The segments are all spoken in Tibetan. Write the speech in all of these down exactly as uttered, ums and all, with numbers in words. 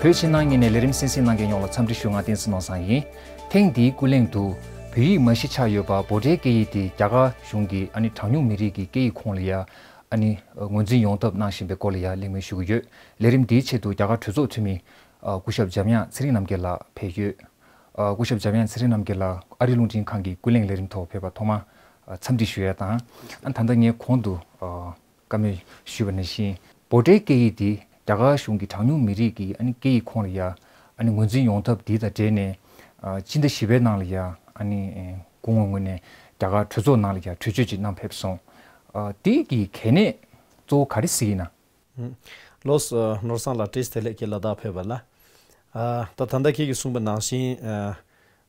བོད་ཕྱི་ནང་གཉིས་ནས་ལས་རིམ་གསན་གཟིགས་གནང་མཁན་ཡོངས་ལ་འཚམས་འདྲི་ཞུ། ང་བསྟན་འཛིན་ནོར་བཟང་ཡིན། ཐེངས་འདིའི་ཀུན་གླེང་དུ་བོད་ཡིག་མ་གཞི་ཆགས་ཡོད་པ་བྷོ་ཊའི་སྐད་ཡིག་དེ་རྒྱ་གར་གཞུང་གི་ཨ་ནི་གྲངས་ཉུང་མི་རིགས་ཀྱི་སྐད་ཡིག་ཁོངས་ལ་ཡ་ཨ་ནི་ངོས་འཛིན་ཡོང་ཐབས་གནང་བཞིན་པའི་སྐོར་ལ་ཡ་གླེང་མོལ་ཞུ་གི་ཡོད། ལས་རིམ་འདིའི་ཆེད་དུ་རྒྱ་གར་གྲོས་ཚོགས་འཐུས་མི་སྐུ་ཞབས་འཇམ་དབྱངས་ཚེ་རིང་རྣམ་རྒྱལ་ལགས་ཕེབས་ཡོད། སྐུ་ཞབས་འཇམ་དབྱངས་ཚེ་རིང་རྣམ་རྒྱལ་ལགས་ཨ་རི་རླུང་འཕྲིན་ཁང་གི་ཀུན་གླེང་ལས་རིམ་ཐོག་ཕེབས་པར་ཐོག་མར་འཚམས་འདྲི་ཞུ་ཡ་དང་། ཨ་ད་ལྟ་ངས་གོང་དུ་བཀའ་མོལ་ཞུས་པ་ནང་བཞིན་བྷོ་ཊའི་སྐད་ཡིག་འདི་རྒྱ་གར་གཞུང་གི་གྲངས་ཉུང་མི་རིགས་ཀྱི་ཨ་ནི་སྐད་ཡིག་ཁོངས་ལ་ཡ་ཨ་ནི་ངོས་འཛིན་ཡོང་ཐབས་འདི་དང་འབྲེལ་ནས་ཨ་སྤྱི་ཟླ་བཞི་པའི་ནང་ལ་ཡ་ཨ་ནི་ཨེ་སྐུ་ངོ་ངོས་ནས་རྒྱ་གར་གྲོས་ཚོགས་ནང་ལ་ཡ་གྲོས་ཆོད་ཅིག་གནང་ཕེབས་སོང་། ཨ་དེ་གི་གལ་གནད་གཙོ་བོ་ག་རེ་གཟིགས་ཡིན་ན། ལགས་སོ། ནོར་བཟང་ལགས་བཀྲ་ཤིས་བདེ་ལེགས། ཁྱེད་ལ་དྭགས་ཕེབས་པ་ལ། ཨ་ད་ད་ལྟ་ཁྱེད་ཀྱིས་གསུངས་པ་ནང་བཞིན་ཨ་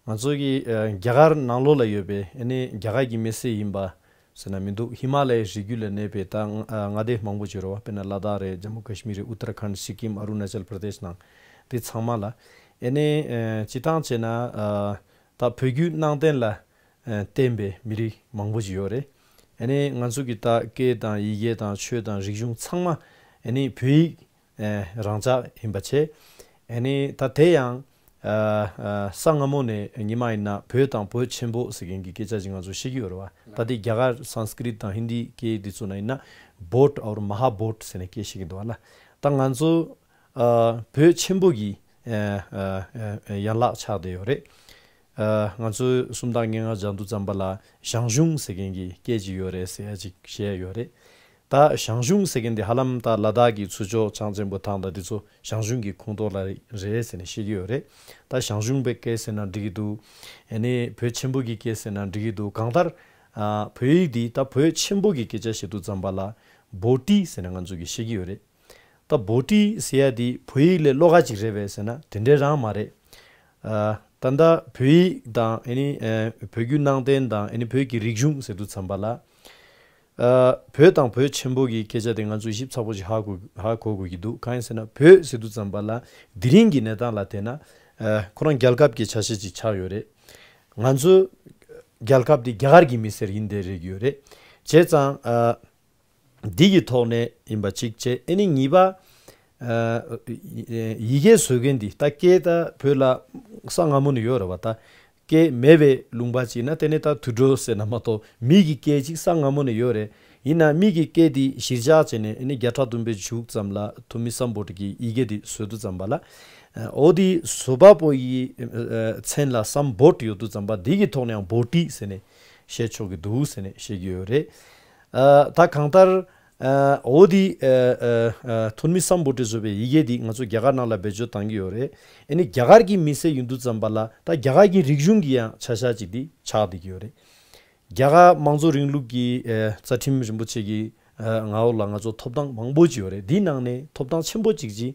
ང་ཚོ་གི་ཨ་རྒྱ་གར་ནང་ལོགས་ལ་ཡོད་པའི་ཨ་ནི་རྒྱ་གར་གྱི་མི་སེར་ཡིན་པ་ཟེར་ན་མི་འདུག། ཧི་མ་ལ་ཡའི་རི་རྒྱུད་ལ་གནས་པའི་ད་མངའ་སྡེ་མང་པོ་ཅིག་ཡོད་རེད་བ། དཔེར་ན་ལ་དྭགས་རེད། ཇམ་མུ་ཀ་ཤི་མིར་རེད། ཨུ་ཏར་ཁཱན། སི་ཀིམ། ཨ་རུ་ན་ཅལ་པྲ་དེཤ་ནང་དེ་ཚང་མ་ལ་ཨ་ནི་ཨ་སྤྱིར་བཏང་བྱས་ན་ཨ་ད་བོད་བརྒྱུད་ནང་བསྟན་ལ་ཨ་བརྟེན་པའི་མི་རིགས་མང་པོ་ཞིག་ཡོད་རེད། ཨ་ནི་ང་ཚོ་གི་ད་སྐད་དང་ཡི་གེ་དང་ཆོས་དང་རིག་གཞུང་ཚང་མ་ཨ་ནི་བོད་ཡིག་ཨ་རང་འཇགས་ཡིན་པ་བྱས། ཨ་ནི་ད་དེ་ཡང་ཨ་ཨ་ས་སྔ་མོ་ནས་ཉི་མ་ཡིན་ན་བོད་དང་བོད་ཆེན་པོ་ཟེར་མཁན་གྱི་སྐད་ཆ་ཅིག་ང་ཚོ་ཤེས་ཀྱི་ཡོད་རེད་བ། ད་དེ་རྒྱ་གར་སཾ་སྐྲྀཏ་དང་ཧིན་དི་སྐད་འདི་ཚོ་ན་ཡིན་ན་བྷོཊ་ཨོར་མ་ཧཱ་བྷོཊ་ཟེར་ནས་སྐད་བཤད་ཀྱི་འདུག་བ་ལ། ད་ང་ཚོ་ཨ་བོད་ཆེན་པོ་གི་ཨ་ཨ་ཨ་ཡན་ལག་ཆགས་བསྡད་ཡོད་རེད། ཨ་ང་ཚོས་སུམ་རྟགས་སྙན་ངག་སྦྱང་དུས་ཙམ་པ་ལ་ཞང་ཞུང་ཟེར་མཁན་གྱི་སྐད་ཅིག་ཡོད་རེད་ཟེར་ཡ་ཅིག་བཤད་ཡོད་རེད། ད་ཞང་ཞུང་ཟེར་མཁན་དེ་ཧ་ལམ་ད་ལ་དྭགས་ཀྱི་ཚུར་ཕྱོགས་བྱང་ཆེན་པོ་ཐང་དང་དེ་ཚོ་ཞང་ཞུང་གི་ཁོངས་གཏོགས་ལ་རེད་ཟེར་ནས་བཤད་ཀྱི་ཡོད་རེད། ད་ཞང་ཞུང་པའི་སྐད་ཟེར་ན་འགྲིག་གི་འདུག། ཨ་ནི་བོད་ཆེན་པོ་གི་སྐད་ཟེར་ན་འགྲིག་གི་འདུག། གང་ལྟར་ཨ་བོད་ཡིག་འདི་ད་བོད་ཆེན་པོ་གི་སྐད་ཆ་བཤད་དུས་ཙམ་པ་ལ་བྷོ་ཊི་ཟེར་ནས་ང་ཚོ་གིས་བཤད་ཀྱི་ཡོད་རེད། ད་བྷོ་ཊི་ཟེར་ཡ་དེ་བོད་ཡིག་ལས་ཀློག་ག་ཅིག་རེད་པས་ཟེར་ན་དེ་འདྲའི་རང་མ་རེད། ཨ་ད་ལྟ་བོད་ཡིག་དང་ཨ་ནི་ཨ་བོད་བརྒྱུད་ནང་བསྟན་དང་ཨ་ནི་བོད་ཀྱི་རིག་གཞུང་ཟེར་དུས་ཙམ་པ་ལ། ཨ་བོད་དང་བོད་ཆེན་པོ་གི་སྐད་ཆ་དེ་ང་ཚོས་ཞིབ་ཚགས་པོ་ཞིག་ཧ་གོ་ཧ་གོ་དགོས་ཀྱི་འདུག། གང་ཡིན་ཟེར་ན་བོད་ཟེར་དུས་ཙམ་པ་ལ་དེ་རིང་གི་གནས་སྟངས་ལ་བལྟས་ན་ཨ་ཁོ་རང་རྒྱལ་ཁབ་ཀྱི་ཆ་ཤས་ཅིག་ཆགས་ཡོད་རེད། ང་ཚོ་རྒྱལ་ཁབ་དེ་རྒྱ་གར་གྱི་མི་སེར་ཡིན་བསྡད་རེད་ཀྱི་ཡོད་རེད། བྱས་ཙང་ཨ་འདི་གི་ཐོག་ནས་ཡིན་པ་གཅིག་བྱས། ཨ་ནི་གཉིས་པ། ཨ་ཡི་གེ་བཟོ་མཁན་འདི་ད་སྐད་ད་བོད་ལ་ས་སྔ་མོ་ནས་ཡོད་རེད་བ། ད་སྐད་མེད་པའི་ལུང་པ་ཅིག་ན་དེ་ནས་ད་དུད་འགྲོ་ཟེར་ན་མ་གཏོགས་མི་གི་སྐད་ཅིག་ས་སྔ་མོ་ནས་ཡོད་རེད། ཡིན་ན་མི་གི་སྐད་འདི་གཞིར་བཞག་བྱས་ནས་ཨ་ནི་བརྒྱ་ཕྲག་བདུན་པའི་མཇུག་ཙམ་ལ་ཐོན་མི་སམ་བྷོ་ཊ་གི་ཡི་གེ་འདི་བཟོ་དུས་ཙམ་པ་ལ། ཨ་འོ་དེ་བཟོ་པ་པོ་ཡི་ཨ་མཚན་ལ་སམ་བྷོ་ཊ་ཡོད་དུས་ཙམ་པ་འདི་གི་ཐོག་ནས་ཡང་བྷོ་ཊི་ཟེར་ནས་བཤད་ཆོག་གི་འདུག་ཟེར་ནས་བཤད་ཀྱི་ཡོད་རེད། ཨ་ད་གང་ལྟར་ཨ་འོ་དེ་ཨ་ཨ་ཨ་ཐོན་མི་སམ་བྷོ་ཊས་བཟོས་པའི་ཡི་གེ་འདི་ང་ཚོ་རྒྱ་གར་ནང་ལ་བེད་སྤྱོད་བཏང་གི་ཡོད་རེད། ཨ་ནི་རྒྱ་གར་གྱི་མི་སེར་ཡིན་དུས་ཙམ་པ་ལ་ད་རྒྱ་གར་གྱི་རིག་གཞུང་གི་ཡང་ཆ་ཤས་ཅིག་འདི་ཆགས་བསྡད་ཀྱི་ཡོད་རེད། རྒྱ་གར་དམངས་གཙོ་རིང་ལུགས་ཀྱི་ཨ་རྩ་ཁྲིམས་རིན་པོ་ཆེ་གི་ཨ་མངའ་འོག་ལ་ང་ཚོ་ཐོབ་ཐང་མང་པོ་ཅིག་ཡོད་རེད། འདིའི་ནང་ནས་ཐོབ་ཐང་ཆེན་པོ་གཅིག་ཅིག་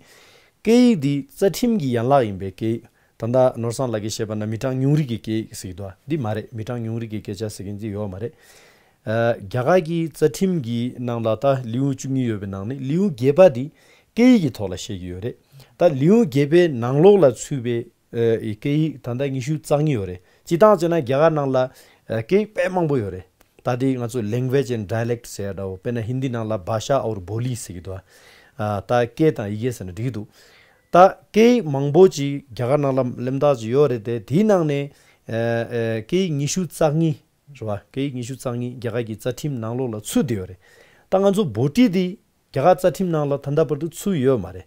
སྐད་ཡིག་འདི་རྩ་ཁྲིམས་ཀྱི་ཡན་ལག་ཡིན་པའི་སྐད་ཡིག། ད་ལྟ་ནོར་བཟང་ལགས་ཀྱིས་བཤད་པ་ན་མི་གྲངས་ཉུང་རིགས་ཀྱི་སྐད་ཡིག་ཟེར་གྱི་འདུག། འདི་མ་རེད། མི་གྲངས་ཉུང་རིགས་ཀྱི་སྐད་ཆ་ཟེར་མཁན་འདི་ཡོད་མ་རེད། ཨ་རྒྱ་གར་གྱི་རྩ་ཁྲིམས་ཀྱི་ནང་ལ་ད་ལེའུ་བཅུ་གཉིས་ཡོད་པའི་ནང་ནས་ལེའུ་བརྒྱད་པ་འདི་སྐད་ཡིག་གི་ཐོག་ལ་བཤད་ཀྱི་ཡོད་རེད། ད་ལེའུ་བརྒྱད་པའི་ནང་ལོགས་ལ་ཚུད་པའི་ཨ་ཡི་སྐད་ཡིག་ད་ལྟ་ཉི་ཤུ་རྩ་གཉིས་ཡོད་རེད། སྤྱིར་བཏང་བྱས་ན་རྒྱ་གར་ནང་ལ་ཨ་སྐད་ཡིག་དཔེ་མང་པོ་ཡོད་རེད། ད་དེ་ང་ཚོ་language and dialect ཟེར་ཡ་འདྲ་བོ། དཔེར་ན་ཧིན་དི་ནང་ལ་བྷ་ཤ་ཨོར་བོ་ལི་ཟེར་གྱི་འདུག། ཨ་ད་སྐད་དང་ཡི་གེ་ཟེར་ན་འགྲིག་གི་འདུག། ད་སྐད་ཡིག་མང་པོ་ཅིག་རྒྱ་གར་ནང་ལ་གླེང་སྟེགས་ཅིག་ཡོད་རེད་དེ། དེའི་ནང་ནས་ཨ་ཨ་སྐད་ཡིག་ཉི་ཤུ་རྩ་གཉིས་རེད་བ། སྐད་ཡིག་ཉི་ཤུ་རྩ་གཉིས་རྒྱ་གར་གྱི་རྩ་ཁྲིམས་ནང་ལོགས་ལ་ཚུད་བསྡད་ཡོད་རེད། ད་ང་ཚོ་བྷོ་ཊི་འདི་རྒྱ་གར་རྩ་ཁྲིམས་ནང་ལ་ད་ལྟ་བར་དུ་ཚུད་ཡོད་མ་རེད།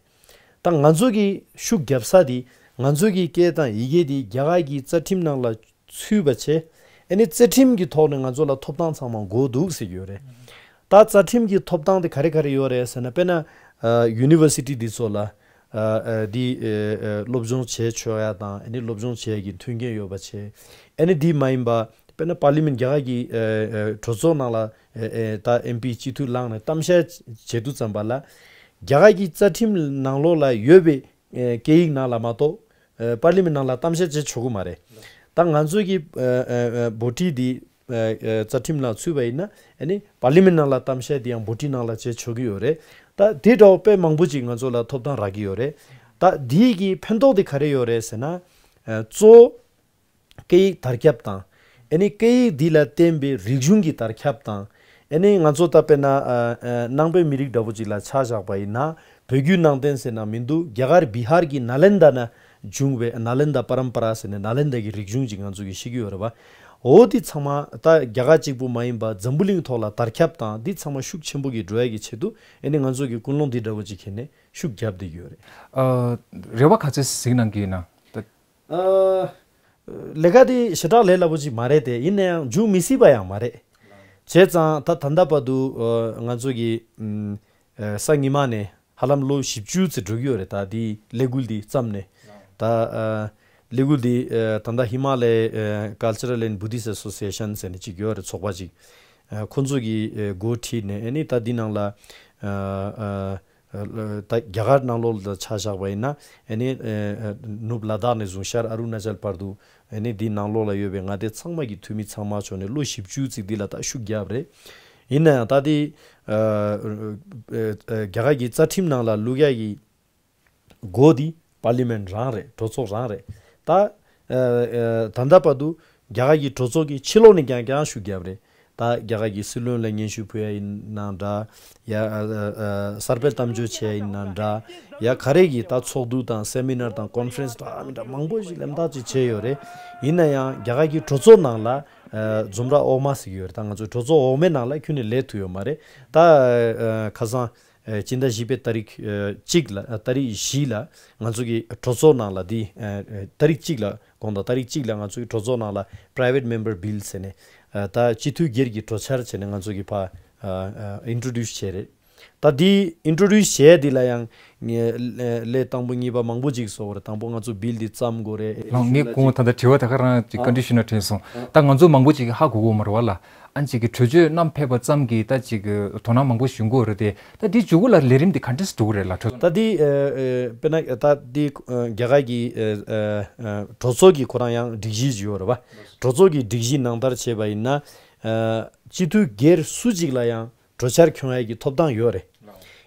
ད་ང་ཚོ་གི་ཤུགས་རྒྱབ་ས་དེ་ང་ཚོ་གི་སྐད་དང་ཡི་གེ་དེ་རྒྱ་གར་གྱི་རྩ་ཁྲིམས་ནང་ལ་ཚུད་པ་བྱས། ཨ་ནི་རྩ་ཁྲིམས་ཀྱི་ཐོག་ནས་ང་ཚོ་ལ་ཐོབ་ཐང་ཚང་མ་དགོས་འདུག་ཟེར་གྱི་ཡོད་རེད། ད་རྩ་ཁྲིམས་ཀྱི་ཐོབ་ཐང་དེ་ག་རེ་ག་རེ་ཡོད་རེད་ཟེར་ན། དཔེར་ན་ཨ་ཡུ་ནི་ཝར་སི་ཊི་འདི་ཚོ་ལ་ཨ་ཨ་འདི་ཨ་ཨ་སློབ་སྦྱོང་བྱེད་ཆོག་ཡ་དང་། ཨ་ནི་སློབ་སྦྱོང་བྱེད་ཡ་གི་མཐུན་རྐྱེན་ཡོད་པ་བྱས། ཨ་ནི་འདི་མ་ཡིན་པ་དཔེར་ན་པར་ལི་མེན་ཊི་རྒྱ་གར་གྱི་ཨ་ཨ་གྲོས་ཚོགས་ནང་ལ་ཨ་ཨ་ད་ཨེམ་པི་སྤྱི་འཐུས་ལངས་ནས་གཏམ་བཤད་བྱེད་དུས་ཙམ་པ་ལ་རྒྱ་གར་གྱི་རྩ་ཁྲིམས་ནང་ལོགས་ལ་ཡོད་པའི་ཨ་སྐད་ཡིག་ནང་ལ་མ་གཏོགས་ཨ་པར་ལི་མེན་ཊི་ནང་ལ་གཏམ་བཤད་བྱེད་ཆོག་གི་མ་རེད། ད་ང་ཚོ་གི་ཨ་ཨ་ཨ་བྷོ་ཊི་འདི་ཨ་ཨ་རྩ་ཁྲིམས་ནང་ཚུད་པ་ཡིན་ན། ཨ་ནི་པར་ལི་མེན་ཊི་ནང་ལ་གཏམ་བཤད་འདི་ཡང་བྷོ་ཊི་ནང་ལ་བྱེད་ཆོག་གི་ཡོད་རེད། ད་དེ་འདྲ་བོ་དཔེ་མང་པོ་ཅིག་ང་ཚོ་ལ་ཐོབ་ཐང་རག་གི་ཡོད་རེད། ད་འདི་གི་ཕན་ཐོགས་དེ་ག་རེ་ཡོད་རེད་ཟེར་ན། ཨ་གཙོ་བོ་སྐད་ཡིག་དར་ཁྱབ་དང་། ཨ་ནི་སྐད་ཡིག་འདི་ལ་བརྟེན་པའི་རིག་གཞུང་གི་དར་ཁྱབ་དང་། ཨ་ནི་ང་ཚོ་ད་དཔེར་ན་ཨ་ཨ་ནང་པའི་མི་རིགས་འདྲ་བོ་ཅིག་ལ་ཆ་བཞག་པ་ཡིན་ན། བོད་བརྒྱུད་ནང་བསྟན་ཟེར་ན་མི་འདུག་རྒྱ་གར་བི་ཧར་གྱི་ནཱ་ལེནྡྲ་ན་བྱུང་བའི་ནཱ་ལེནྡྲ་པ་རམ་པ་ར་ཟེར་ནས་ནཱ་ལེནྡྲ་གི་རིག་གཞུང་ཅིག་ང་ཚོ་གིས་ཤེས་ཀྱི་ཡོད་རེད་པ། འོ་དེ་ཚང་མ་ད་རྒྱ་གར་གཅིག་པུ་མ་ཡིན་པ་འཛམ་བུ་གླིང་ཐོག་ལ་དར་ཁྱབ་དང་འདི་ཚང་མ་ཤུགས་ཆེན་པོ་གིས་འགྲོ་ཡ་གི་ཆེད་དུ་ཨ་ནི་ང་ཚོ་གིས་ཀུན་སློང་འདི་འདྲ་བོ་ཅིག་ཁྱེར་ནས་ཤུགས་རྒྱབ་བསྡད་ཀྱི་ཡོད་རེད། ཨ། རེ་བ་ག་ཚོད་གཟིགས་གནང་གི་ཡིན་ན། ད། ཨ། ལས་ཀ་དེ་ཞེ་དྲག་ལས་སླ་པོ་ཅིག་མ་རེད་དེ། ཡིན་ན་ཡང་འཇུག་མི་སྲིད་པ་ཡང་མ་རེད། བྱས་ཙང་ད་ད་ལྟ་བར་དུ་ཨ་ང་ཚོ་གིས་ཨམ་ཨ་སང་ཉི་མ་ནས་ཧ་ལམ་ལོ་བཞི་བཅུ་ཙམ་འགྲོ་གི་ཡོད་རེད། ད་དེའི་ཀླད་ཁུལ་འདི་བརྩམས་ནས། ད་ཨ་ཀླད་ཁུལ་འདི་ཨ་ད་ལྟ་ཧི་མ་ལ་ཡའི་ཨ་Cultural and Buddhist Association ཟེར་ནས་ཅིག་ཡོད་རེད། ཚོགས་པ་ཅིག་ཨ་ཁོ་ཚོ་གིས་ཨ་འགོ་ཁྲིད་ནས་ཨ་ནི་ད་འདི་ནང་ལ་ཨ་ཨ། ད་རྒྱ་གར་ནང་ལོགས་ལ་ཆ་བཞག་པ་ཡིན་ན་ཨ་ནི་ནུབ་ལ་དྭགས་ནས་བཟུང་ཤར་ཨ་རུ་ན་ཅལ་བར་དུ་ཨ་ནི་འདི་ནང་ལོགས་ལ་ཡོད་པའི་མངའ་སྡེ་ཚང་མ་གི་འཐུས་མི་ཚང་མ་ཕྱོགས་ནས་ལོ་བཞི་བཅུ་ཙམ་འདི་ལ་ད་ཤུགས་རྒྱབ་རེད། ཡིན་ན་ཡང་ད་འདི་རྒྱ་གར་གྱི་རྩ་ཁྲིམས་ནང་ལ་བླུག་ཡ་གི་འགོ་འདི་པར་ལི་མེན་རང་རེད། གྲོས་ཚོགས་རང་རེད། ད་ད་ལྟ་བར་དུ་རྒྱ་གར་གྱི་གྲོས་ཚོགས་ཀྱི་ཕྱི་ལོགས་ནས་ཀྱང་ཀྱང་ཤུགས་རྒྱབ་རེད། ད་རྒྱ་གར་གྱི་སྲིད་བློན་ལ་སྙན་ཞུ་ཕུལ་ཡ་ཡིན་ནའང་འདྲ། ཡ་ཨ་ཨ་ཨ་གསར་སྤེལ་གཏམ་བརྗོད་བྱས་ཡ་ཡིན་ནའང་འདྲ། ཡ་ག་རེ་གི་ད་ཚོགས་འདུ་དང་སེ་མི་ནར་དང་ཀོན་ཧྥ་རེན་སི་འདྲ་མི་འདྲ་མང་པོ་ཞིག་ལམ་ཐག་ཅིག་བྱས་ཡོད་རེད། ཡིན་ན་ཡང་རྒྱ་གར་གྱི་གྲོས་ཚོགས་ནང་ལ་ཨ་འཛོམས་ར་འོག་མ་ཟེར་གྱི་ཡོད་རེད། ད་ང་ཚོའི་གྲོས་ཚོགས་འོག་མའི་ནང་ལ་ཁྱོན་ནས་ལས་ཐུབ་ཡོད་མ་རེད། ད་ཨ་ཁ་སང་ཨ་སྤྱི་ཟླ་བཞི་པའི་ཏ་རིག་ཨ་གཅིག་ལ་ཨ་ཏ་རིག་བཞི་ལ་ང་ཚོ་གི་གྲོས་ཚོགས་ནང་ལ་འདི་ཨ་ཨ་ཏ་རིག་གཅིག་ལ་དགོང་དག་ཏ་རིག་གཅིག་ལ་ང་ཚོའི་གྲོས་ཚོགས་ནང་ལ་Private Member Bill ཟེར་ནས་ཨ་ད་སྤྱི་འཐུས་སྒེར་གྱི་གྲོས་འཆར་བྱས་ནས་ང་ཚོ་གི་ཕ་ཨ་ཨ་ཨིན་ཊྲོ་ཌིའུ་སི་བྱས་རེད། ད་འདི་ཨིན་ཊྲོ་ཌིའུ་སི་བྱས་འདི་ལ་ཡང་ངས་ལས་དང་པོ་གཉིས་པ་མང་པོ་ཅིག་བཟོ་བ་རེད། དང་པོ་ང་ཚོ་བིལ་འདི་བརྩམ་དགོས་རེད། ལགས་ངས་གོང་ད་ལྟ་དྲི་བ་ད་ག་རང་ཅིག་ཨ་ཀོན་ཌི་ཤི་ནལ་དྲན་སོང་། ཨ་ད་ང་ཚོ་མང་པོ་ཅིག་ཧ་གོ་གོ་མ་རེད་བ་ལ། ཨ་ཅིག་གི་གྲོས་ཆོད་བསྣམས་ཕེབས་པ་ཙམ་གྱིས་ད་ཅིག་གི་དོ་སྣང་མང་པོ་ཞིག་ཡོང་གི་ཡོད་རེད་དེ། ད་འདི་མཇུག་གུ་ལ་ལས་རིམ་འདི་ག་འདྲས་སེ་འགྲོ་གི་རེད་ལགས། ད་འདི་ཨ་ཨ་དཔེར་ན་ད་འདི་ཨ་རྒྱ་གར་གྱི་ཨ་ཨ་ཨ་གྲོས་ཚོགས་ཀྱི་ཁོ་རང་ཡང་སྒྲིག་གཞི་ཅིག་ཡོད་རེད་བ། གྲོས་ཚོགས་ཀྱི་སྒྲིག་གཞི་ནང་ལྟར་བྱས་པ་ཡིན་ན་ཨ་སྤྱི་འཐུས་སྒེར་སུ་གཅིག་ལ་ཡང་གྲོས་འཆར་འཁྱོངས་ཡ་གི་ཐོབ་ཐང་ཡོད་རེད།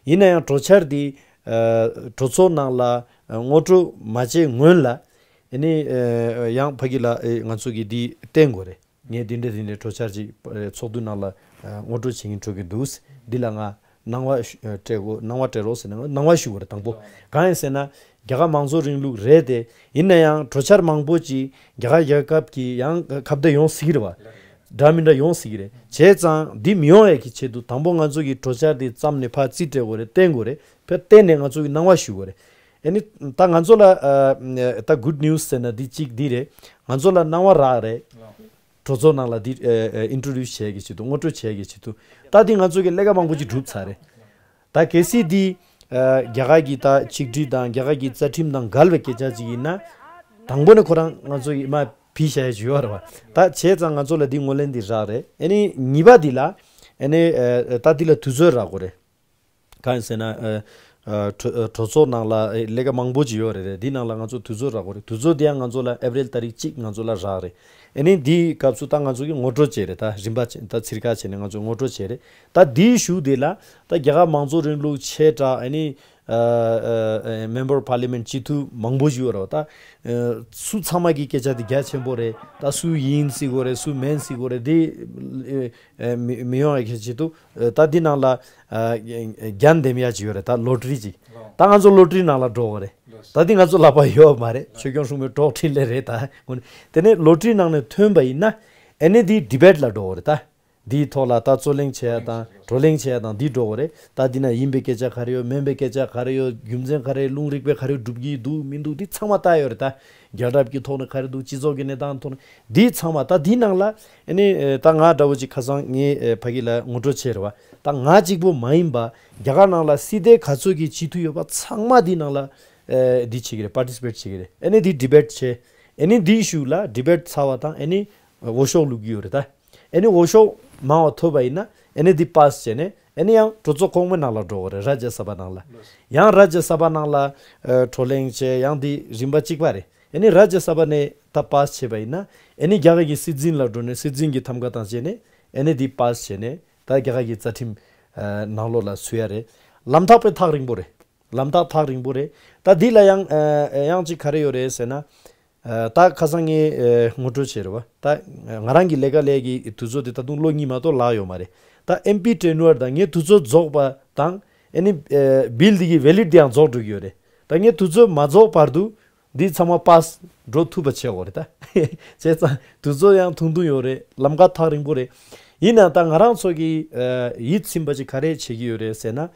ཡིན་ན་ཡང་གྲོས་འཆར་འདི་ཨ་གྲོས་ཚོགས་ནང་ལ་ཨ་ངོ་སྤྲོད་མ་བྱས་སྔོན་ལ་ཨ་ནི་ཨ་ཡང་ཕ་གི་ལ་ཨེ་ང་ཚོ་གིས་འདི་བསྟན་དགོས་རེད། ངས་འདི་འདྲ་འདི་འདྲའི་གྲོས་འཆར་ཅིག་ཨ་ཚོགས་འདུ་ནང་ལ་ཨ་ངོ་སྤྲོད་བྱེད་མཁན་འགྲོ་གི་འདུག་འདི་ལ་ང་གནང་བ་ཞུ་ཨ་སྤྲད་དགོས། གནང་བ་སྤྲད་རོགས་ཟེར་ནས་ང་གནང་བ་ཞུ་དགོས་རེད། དང་པོ་གང་ཡིན་ཟེར་ན། རྒྱ་གར་མང་གཙོ་རིང་ལུགས་རེད་དེ། ཡིན་ན་ཡང་གྲོས་འཆར་མང་པོ་ཅིག་རྒྱ་གར་རྒྱལ་ཁབ་ཀྱི་ཡང་ཁ་བརྡ་ཡོང་སྲིད་ཀྱི་རེད་བ། འདྲ་མི་འདྲ་ཡོང་སྲིད་ཀྱི་རེད། བྱས་ཙང་འདི་མི་ཡོང་ཡས་ཀྱི་ཆེད་དུ་དང་པོ་ང་ཚོ་གིས་གྲོས་འཆར་འདི་བརྩམས་ནས་ཕར་རྩིས་སྤྲད་དགོས་རེད། བསྟན་དགོས་རེད། ཕར་བསྟན་ནས་ང་ཚོ་གིས་གནང་བ་ཞུ་དགོས་རེད། ཨ་ནི་ད་ང་ཚོ་ལ་ཨ་ད་གུཌ་ནིའུ་སི་ཟེར་ན་འདི་གཅིག་འདི་རེད། ང་ཚོ་ལ་གནང་བ་རག་རེད། གྲོས་ཚོགས་ནང་ལ་འདི་ཨ་ཨ་ཨིན་ཊྲོ་ཌིའུ་སི་བྱས་ཀྱི་ཆེད་དུ། ངོ་སྤྲོད་བྱས་ཀྱི་ཆེད་དུ། ད་འདི་ང་ཚོ་གིས་ལས་ཀ་མང་པོ་ཅིག་གྲུབ་ཚར་རེད། ད་གལ་སྲིད་འདི་ཨ་རྒྱ་གར་གྱི་ད་ཆིག་སྒྲིལ་དང་རྒྱ་གར་གྱི་རྩ་ཁྲིམས་དང་འགལ་བའི་སྐད་ཆ་ཅིག་ཡིན་ན། དང་པོ་ནས་ཁོ་རང་ང་ཚོ་ཡིས་མར་ཕུད་བཞག་ཡ་ཅིག་ཡོད་རེད་བ། ད་བྱས་ཙང་ང་ཚོ་ལ་འདི་ངོས་ལེན་འདི་རག་རེད། ཨ་ནི་གཉིས་པ་འདི་ལ་ཨ་ནི་ཨ་ད་འདི་ལ་དུས་ཚོད་རག་དགོས་རེད། གང་ཡིན་ཟེར་ན་ཨ་ཨ་གྲོས་གྲོས་ཚོགས་ནང་ལ་ཨ་ལས་ཀ་མང་པོ་ཅིག་ཡོད་རེད་རེད། འདི་ནང་ལ་ང་ཚོ་དུས་ཚོད་རག་དགོས་རེད། དུས་ཚོད་འདི་ཡང་ང་ཚོ་ལ་ཨེབ་རིལ་ཏ་རིག་གཅིག་ང་ཚོ་ལ་རག་རེད། ཨ་ནི་འདིའི་སྐབས་སུ་ད་ང་ཚོ་གིས་ངོ་སྤྲོད་བྱས་རེད། ད་རིམ་པ་བྱས་ད་ཚིར་ཁ་བྱས་ནས་ང་ཚོས་ངོ་སྤྲོད་བྱས་རེད། ད་འདིའི་གཞུག་དེ་ལ་ད་རྒྱ་གར་མང་གཙོ་རིང་ལུགས་ཆེ་དྲགས་ཨ་ནི་ཨ་ཨ་ཨ་མེམ་བར་པར་ལི་མེན་སྤྱི་འཐུས་མང་པོ་ཞིག་ཡོད་རེད་བ། ད་ཨ་སུ་ཚང་མ་གི་སྐད་ཆ་དེ་རྒྱ་ཆེན་པོ་རེད། ད་སུ་ཡིན་ཟེར་དགོས་རེད། སུ་མིན་ཟེར་དགོས་རེད། དེ་ཨ་མི་མི་ཡོང་ཡ་གི་ཆེད་དུ་ཨ་ད་འདི་ནང་ལ་ཨ་རྒྱན་འདེམས་ཡ་ཅིག་ཡོད་རེད། ད་ལོ་ཊ་རི་ཅིག་ད་ང་ཚོ་ལོ་ཊ་རི་ནང་ལ་འགྲོ་དགོས་རེད། ད་འདི་ང་ཚོ་ལག་པ་ཡོད་མ་རེད། ཆོས་སྐྱོང་སྲུང་མའི་གྲོགས་འཕྲིན་ལས་རེད། ད་དེ་ནས་ལོ་ཊ་རི་ནང་ནས་ཐོན་པ་ཡིན་ན་ཨ་ནི་འདི་ཌི་བེཊ་ལ་འགྲོ་དགོས་རེད། ད། འདིའི་ཐོག་ལ་ད་རྩོད་གླེང་བྱེད་ཡ་དང་བགྲོ་གླེང་བྱེད་ཡ་དང་འདི་འགྲོ་དགོས་རེད། ད་འདི་ན་ཡིན་པའི་སྐད་ཆ་ག་རེ་ཡོད། མིན་པའི་སྐད་ཆ་ག་རེ་ཡོད། རྒྱུ་མཚན་ག་རེ། ལུང་རིགས་པས་ག་རེ་སྒྲུབ་ཀྱི་འདུག་མི་འདུག་འདི་ཚང་མ་ལྟ་ཡོད་རེད། ད་རྒྱལ་རབས་ཀྱི་ཐོག་ནས་ག་རེ་འདུག་སྤྱི་ཚོགས་ཀྱི་གནས་སྟངས་ཐོག་ནས་འདི་ཚང་མ། ད་འདི་ནང་ལ་ཨ་ནི་ཨེ་ད་ང་འདྲ་བོ་ཅིག་ཁ་སང་ངས་ཨེ་ཕ་གི་ལ་ངོ་སྤྲོད་བྱས་རེད་བ། ད་ང་གཅིག་པོ་མ་ཡིན་པ་རྒྱ་གར་ནང་ལ་སྲིད་དེ་ག་ཚོད་ཀྱི་སྤྱི་འཐུས་ཡོད་པ་ཚང་མ་འདི་ནང་ལ་ཨེ་འདི་བྱེད་ཀྱི་རེད། པར་ཊི་སི་པེཊ་བྱེད་ཀྱི་རེད། ཨ་ནི་འདི་ཌི་བེཊ་བྱས། ཨ་ནི་འདིའི་གཞུག་ལ་ཌི་བེཊ་ཚར་བ་དང་ཨ་ནི་འོས་ཤོག་བླུག་གི་ཡོད་རེད་ད། ཨ་ནི་འོས་ཤོག་མང་བ་ཐོབ་པ་ཡིན་ན་ཨ་ནི་འདི་པཱ་སི་བྱས་ནས་ཨ་ནི་ཡང་གྲོས་ཚོགས་གོང་མའི་ནང་ལ་འགྲོ་དགོས་རེད། རཱ་ཇ་ས་བྷ་ནང་ལ། ཡང་རཱ་ཇ་ས་བྷ་ནང་ལ་ཨ་བགྲོ་གླེང་བྱས། ཡང་འདི་རིམ་པ་གཅིག་པ་རེད། ཨ་ནི་རཱ་ཇ་ས་བྷ་ནས་ད་པཱ་སི་བྱས་པ་ཡིན་ན་ཨ་ནི་རྒྱ་གར་གྱི་སྲིད་འཛིན་ལ་འགྲོ་ནས་སྲིད་འཛིན་གྱི་ཐམ་ག་དང་བྱས་ནས་ཨ་ནི་འདི་པཱ་སི་བྱས་ནས་ད་རྒྱ་གར་གྱི་རྩ་ཁྲིམས་ཨ་ནང་ལོགས་ལ་ཚུད་ཡ་རེད། ལམ་ཐག་དཔེ་ཐག་རིང་པོ་རེད། ལམ་ཐག་ཐག་རིང་པོ་རེད། ད་འདི་ལ་ཡང་ཨ་ཡང་ཅིག་ག་རེ་ཡོད་རེད་ཟེར་ན། ཨ་ད་ཁ་སང་ངས་ཨ་ངོ་སྤྲོད་བྱས་རེད་བ། ད་ང་རང་གི་ལས་ཀ་ལས་ཀྱི་དུས་ཚོད་དེ་ད་དུང་ལོ་གཉིས་མ་གཏོགས་ལྷག་ཡོད་མ་རེད། ད་ཨེམ་པི་ཊེ་ནུ་ཨར་དང་ངའི་དུས་ཚོད་རྫོགས་པ་དང་ ཨ་ནི་བིལ་འདི་གི་ཝེ་ལིཌ་འདི་ཡང་རྫོགས་འགྲོ་གི་ཡོད་རེད། ད་ངས་དུས་ཚོད་མ་རྫོགས་བར་དུ་འདི་ཚང་མ་པཱ་སི་འགྲོ་ཐུབ་པ་བྱེད་དགོས་རེད་ད། བྱས་ཙང་དུས་ཚོད་ཡང་ཐུང་ཐུང་ཡོད་རེད། ལམ་ཁ་ཐག་རིང་པོ་རེད། ཡིན་ནའང་ད་ང་རང་ཚོ་གི་ཡིད་ཚིམ་པ་ཅིག་ག་རེ་བྱེད་ཀྱི་ཡོད་རེད་ཟེར་ན།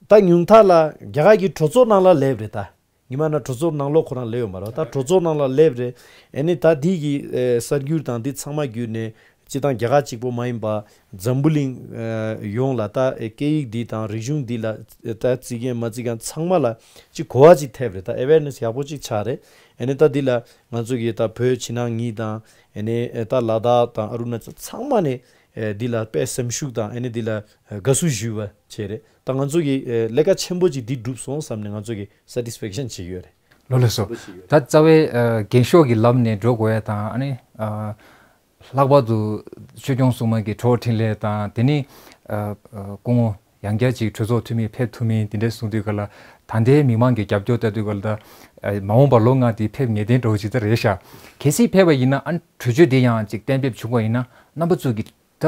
ད་ཉུང་མཐའ་ལ་རྒྱ་གར་གྱི་གྲོས་ཚོགས་ནང་ལ་སླེབས་རེད་ད། ཉི་མ་ན་གྲོས་ཚོགས་ནང་ལོགས་ཁོ་རང་སླེབས་ཡོད་མ་རེད། ད་གྲོས་ཚོགས་ནང་ལ་སླེབས་རེད། ཨ་ནི་ད་འདི་གི་ཨེ་གསར་འགྱུར་དང་འདི་ཚང་མ་བརྒྱུད་ནས་སྤྱི་བཏང་རྒྱ་གར་གཅིག་པོ་མ་ཡིན་པ་འཛམ་བུ་གླིང་ཨེ་ཡོངས་ལ་ད་ཨེ་སྐད་ཡིག་འདི་དང་རིག་གཞུང་འདི་ལ་ཨེ་ད་བརྩི་མཁན་མ་བརྩི་མཁན་ཚང་མ་ལ་ཅིག་གོ་བ་ཅིག་ཐེབས་རེད། ད་ཨེ་ཝེར་ནེ་སི་ཡག་པོ་ཅིག་ཆགས་རེད། ཨ་ནི་ད་འདི་ལ་ང་ཚོ་གི་ད་བོད་ཕྱི་ནང་གཉིས་དང་ཨ་ནི་ཨེ་ད་ལ་དྭགས་དང་ཨ་རུ་ན་ཅལ་ཚང་མ་ནས་ཨེ་འདི་ལ་དཔེ་སེམས་ཤུགས་དང་ཨ་ནི་འདི་ལ་ཨེ་དགའ་བསུ་ཞུས་པ་བྱས་རེད། ད་ང་ཚོ་གི་ཨེ་ལས་ཀ་ཆེན་པོ་ཅིག་འདི་བསྒྲུབས་སོང་བསམ་ནས་ང་ཚོ་གི་སེ་ཊིས་ཕེག་ཤན་བྱེད་ཀྱི་ཡོད་རེད། ལགས་ལགས་སོ། ད་རྩ་བའི་ཨ་རྒན་ཤོག་གི་ལམ་ནས་འགྲོ་དགོས་ཡ་དང་ཨ་ནི་ཨ་ལྷག་པར་དུ་ཆོས་སྐྱོང་སྲུང་མ་གི་གྲོགས་འཕྲིན་ལས་དང་དེ་ནི་ཨ་ཨ་སྐུ་ངོ་ཡང་བསྐྱར་ཅིག་གྲོས་ཚོགས་འཐུས་མི་ཕེབས་ཐུབ་མིན་དེ་འདྲ་གསུང་དུས་ག་ལ་ད་ལྟའི་མི་མང་གི་རྒྱབ་སྐྱོར་ལྟ་དུས་ག་ལ་ད་ཨ་མ་འོངས་པ་ལོ་ལྔ་དེ་ཕེབས་ངེས་གཏན་འགྲོ་ཅིག་ད་རེད་ཤག་གལ་སྲིད་ཕེབས་པ་ཡིན་ན་ཨ་ནི་གྲོས་ཆོད་དེ་ཡང་ཅིག་གཏན་འབེབས་བྱུང་བ་ཡིན་ན་རྣམ་པ་ཚོ་གི་ད་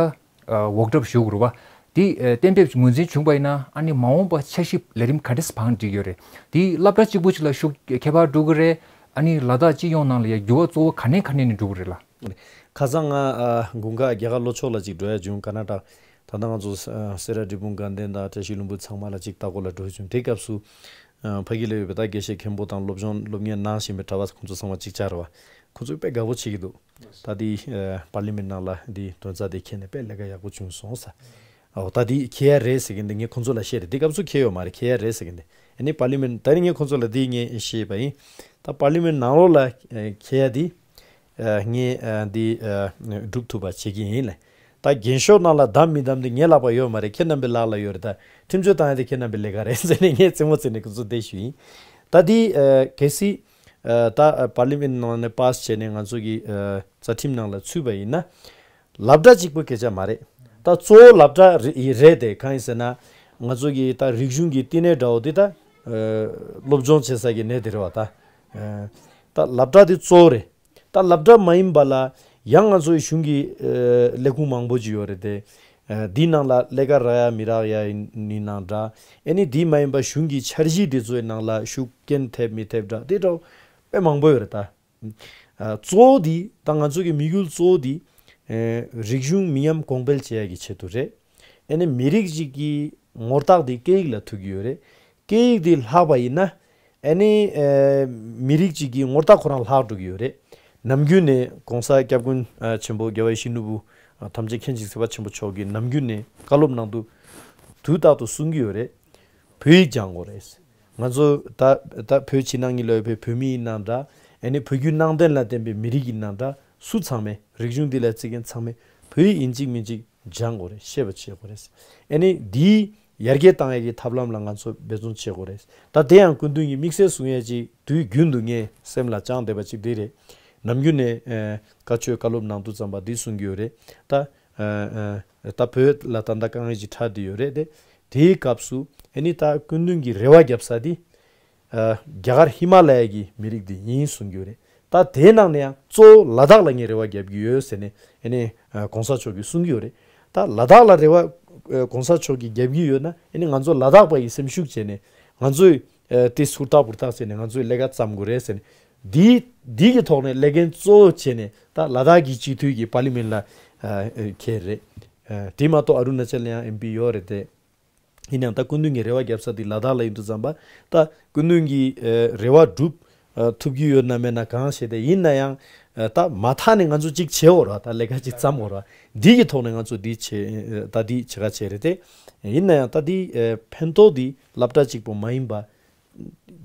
ཝོག་ཌོབ་ཞུ་དགོས་རེད་བ། དེ་གཏན་འབེབས་ངོས་འཛིན་བྱུང་བ་ཡིན་ན་ཨ་ནི་མ་འོངས་པ་འཆར་གཞི་ལས་རིམ་ག་འདྲས་བང་སྒྲིག་ཡོད་རེད། དེ་སློབ་གྲྭ་གཅིག་པུ་ཅིག་ལ་ཤུགས་ཁྱད་པར་འགྲོ་གི་རེད། ཨ་ནི་ལ་དྭགས་སྤྱི་ཡོངས་ནང་ལ་ཡ་འགྱུར་བ་གཙོ་བོ་ག་ནས་ག་ནས་ནས་འགྲོ་གི་རེད་ལ། ཁ་སང་ང་དགུན་ཁ་རྒྱ་གར་ལྷོ་ཕྱོགས་ལ་ཅིག་འགྲོ་ཡ་བྱུང་། ཀར་ན་ཊ་ཀ། ད་ལྟ་ང་ཚོ་སེ་ར་འབྲས་སྤུངས་དགའ་ལྡན་དང་བཀྲ་ཤིས་ལྷུན་པོ་ཚང་མ་ལ་ཅིག་ལྟ་སྐོར་ལ་འགྲོ་བྱུང་། དེ་སྐབས་སུ་ཕ་གི་ལ་ཡོད་པའི་ད་དགེ་བཤེས་མཁན་པོ་དང་སློབ་སྦྱོང་སློབ་གཉེར་གནང་བཞིན་པའི་གྲྭ་པ་ཁོང་ཚོ་ཚང་མ་ཅིག་བཅར་བ། ཁོང་ཚོས་དཔེ་དགའ་པོ་བྱེད་ཀྱི་འདུག་ད་དེ་པར་ལི་མེན་ནང་ལ་དེ་དོན་རྩ་དེ་འཁྱེར་ནས་དཔེ་ལས་ཀ་ཡག་པོ་བྱུང་སོང་ས། ཨོ་ད་དེ་འཁྱེར་ཡ་རེད་ཟེར་གི་འདུག་ངས་ཁོང་ཚོ་ལ་བཤད་རེད། དེ་སྐབས་སུ་འཁྱེར་ཡོད་མ་རེད། འཁྱེར་ཡ་རེད་ཟེར་གི་འདུག་ཨ་ནི་པར་ལི་མེན་ད་ནི་ངས་ཁོང་ཚོ་ལ་དེ་ངས་བཤད་པ་ཡིན། ད་པར་ལི་མེན་ནང་ལོགས་ལ་འཁྱེར་ཡ་དེ་ངས་དེ་སྒྲུབ་ཐུབ་པ་བྱེད་ཀྱི་ཡིན་ལ། ད་རྒན་ཤོག་ནང་ལ་བདམས་མི་བདམས་དེ་ངའི་ལག་པ་ཡོད་མ་རེད། ཁྱེད་རྣམ་པའི་ལག་ལ་ཡོད་རེད། ད་ཁྲིམས་གཅོད་བཏང་ཡ་དེ་ཁྱེད་རྣམ་པའི་ལས་ཀ་རེད་ཟེར་ནས་ངས་རྩེད་མོ་རྩེ་ནས་ཁོང་ཚོ་བསྡད་ཞུས་ཡིན། ད་དེ་གལ་སྲིད་ད་པར་ལི་མེན་ནང་ནས་པཱ་སི་བྱས་ནས་ང་ཚོ་གི་རྩ་ཁྲིམས་ནང་ལ་ཚུད་པ་ཡིན་ན། སློབ་གྲྭ་གཅིག་པུ་སྐད་ཆ་མ་རེད། ད་གཙོ་བོ་སློབ་གྲྭ་རེད་དེ། གང་ཡིན་ཟེར་ན་ང་ཚོ་གི་ད་རིག་གཞུང་གི་བསྟི་གནས་འདྲ་བོ་དེ་ད་སློབ་སྦྱོང་བྱེད་ས་གི་གནས་དེ་རེད་བ་ད། ད་སློབ་གྲྭ་དེ་གཙོ་བོ་རེད། ད་སློབ་གྲྭ་མ་ཡིན་པ་ལ་ཡང་ང་ཚོའི་གཞུང་གི་ཨ་ལས་ཁུངས་མང་པོ་ཅིག་ཡོད་རེད་དེ། ཨ་འདིའི་ནང་ལ་ལས་ཀ་རག་ཡ་མི་རག་ཡ་ཡིན་ནའང་འདྲ། ཨ་ནི་འདི་མ་ཡིན་པ་གཞུང་གི་འཆར་གཞི་དེ་ཚོའི་ནང་ལ་ཤུགས་རྐྱེན་ཐེབས་མི་ཐེབས་འདྲ་དེ་འདྲ་དཔེ་མང་པོ་ཡོད་རེད་ད། ཨ་གཙོ་བོ་དེ་ད་ང་ཚོ་གི་དམིགས་ཡུལ་གཙོ་བོ་དེ་ཨ་རིག་གཞུང་མི་ཉམས་གོང་འཕེལ་བྱེད་ཡ་གི་ཆེད་དུ་རེད། ཨ་ནི་མི་རིགས་ཤིག་གི་ངོ་རྟགས་དེ་སྐད་ཡིག་ལ་ཐུག་གི་ཡོད་རེད། སྐད་ཡིག་དེ་ལྷག་པ་ཡིན་ན། ཨ་ནི་ཨ་མི་རིགས་གཅིག་གི་ངོ་རྟགས་ཁོ་རང་ལྷག་འགྲོ་གི་ཡོད་རེད། ནམ་རྒྱུན་ནས་གོང་ས་སྐྱབས་མགོན་ཨ་ཆེན་པོ་རྒྱལ་བ་ཡིད་བཞིན་ནོར་བུ་ཨ་ཐམས་ཅད་མཁྱེན་ཅིང་གཟིགས་པ་ཆེན་པོ་མཆོག་གིས་ནམ་རྒྱུན་ནས་བཀའ་སློབ་ནང་དུ་དུས་རྟག་ཏུ་གསུང་གི་ཡོད་རེད། བོད་ཡིག་སྦྱང་དགོས་རེད། ང་ཚོ་ད་ད་བོད་ཕྱི་ནང་གཉིས་ལ་ཡོད་པའི་བོད་མི་ཡིན་ནའང་འདྲ། ཨ་ནི་བོད་བརྒྱུད་ནང་བསྟན་ལ་བརྟེན་པའི་མི་རིགས་ཡིན་ནའང་འདྲ། སུ་ཚང་མས་རིག་གཞུང་འདི་ལ་བརྩི་མཁན་ཚང་མས་བོད་ཡིག་ཡིན་གཅིག་མིན་གཅིག་སྦྱང་དགོས་རེད། ཤེས་པ་བྱེད་དགོས་རེད། ཨ་ནི་འདིའི་ཡར་རྒྱས་བཏང་ཡས་ཀྱི་ཐབས་ལམ་ལ་ང་ཚོ་འབད་བརྩོན་བྱེད་དགོས་རེད། ད་དེ་ཡང་སྐུ་མདུན་གྱི་དམིགས་བསལ་གསུང་ཡས་ཅིག་དུས་རྒྱུན་དུ་ངས་སེམས་ལ་བཅངས་བསྡད་པ་ཅིག་འདི་རེད། ནམ་རྒྱུན་ནས་ཨ་བཀའ་ཆོས་བཀའ་སློབ་གནང་དུས་ཙམ་པ་འདི་གསུང་གི་ཡོད་རེད། ད་ཨ་ཨ་ད་བོད་ལ་ད་ལྟ་དཀའ་ངལ་ཅིག་འཕྲད་བསྡད་ཡོད་རེད་དེ། དེའི་སྐབས་སུ་ཨ་ནི་ད་སྐུ་མདུན་གྱི་རེ་བ་རྒྱབ་ས་འདི་ཨ་རྒྱ་གར་ཧི་མ་ལ་ཡ་གི་མི་རིགས་འདི་ཡིན་གསུང་གི་ཡོད་རེད། ད་དེའི་ནང་ནས་ཡང་གཙོ་བོ་ལ་དྭགས་ལ་ངས་རེ་བ་རྒྱབ་ཀྱི་ཡོད་ཟེར་ནས་ཨ་ནི་ཨ་གོང་ས་མཆོག་གིས་གསུང་གི་ཡོད་རེད། ད་ལ་དྭགས་ལ་རེ་བ་ཨ་གོང་ས་མཆོག་གིས་རྒྱབ་ཀྱི་ཡོད་ན་ཨ་ནི་ང་ཚོ་ལ་དྭགས་པ་ཡི་སེམས་ཤུགས་བྱས་ནས་ང་ཚོས་ཨ་དེ་ཧུར་ཐག་ཧུར་ཐག་བྱས་ནས་ང་ཚོས་ལས་ཀ་བརྩམ་དགོས་རེད་ཟེར་ནས་འདིའི་འདི་གི་ཐོག་ནས་ལས་འགན་གཙོ་བོ་བྱས་ནས་ད་ལ་དྭགས་ཀྱི་སྤྱི་འཐུས་ཀྱི་པར་ལི་མེན་ལ་ཨ་ཨ་འཁྱེར་རེད། ཨ་དེ་མ་གཏོགས་ཨ་རུ་ན་ཅལ་ལ་ཡང་ཨེམ་པི་ཡོད་རེད་དེ། ཡིན་ཡང་ད་སྐུ་མདུན་གྱི་རེ་བ་རྒྱབ་ས་དེ་ལ་དྭགས་ལ་ཡིན་དུས་ཙམ་པ་ད་སྐུ་མདུན་གྱི་ཨ་རེ་བ་སྒྲུབ་ཨ་ཐུབ་ཀྱི་ཡོད་ན་མེད་ན་གང་ཤེས་ཏེ། ཡིན་ན་ཡང་ཨ་ད་མ་མཐའ་ནས་ང་ཚོ་གཅིག་བྱེད་འོ་ར། ད་ལས་ཀ་གཅིག་བརྩམ་འོ་ར། འདི་གི་ཐོག་ནས་ང་ཚོ་འདི་བྱེད་ད་འདི་བྱེད་ཁ་བྱེད་རེད་དེ། ཡིན་ན་ཡང་ད་འདི་ཨ་ཕན་ཐོགས་འདི་སློབ་གྲྭ་གཅིག་པོ་མ་ཡིན་པ་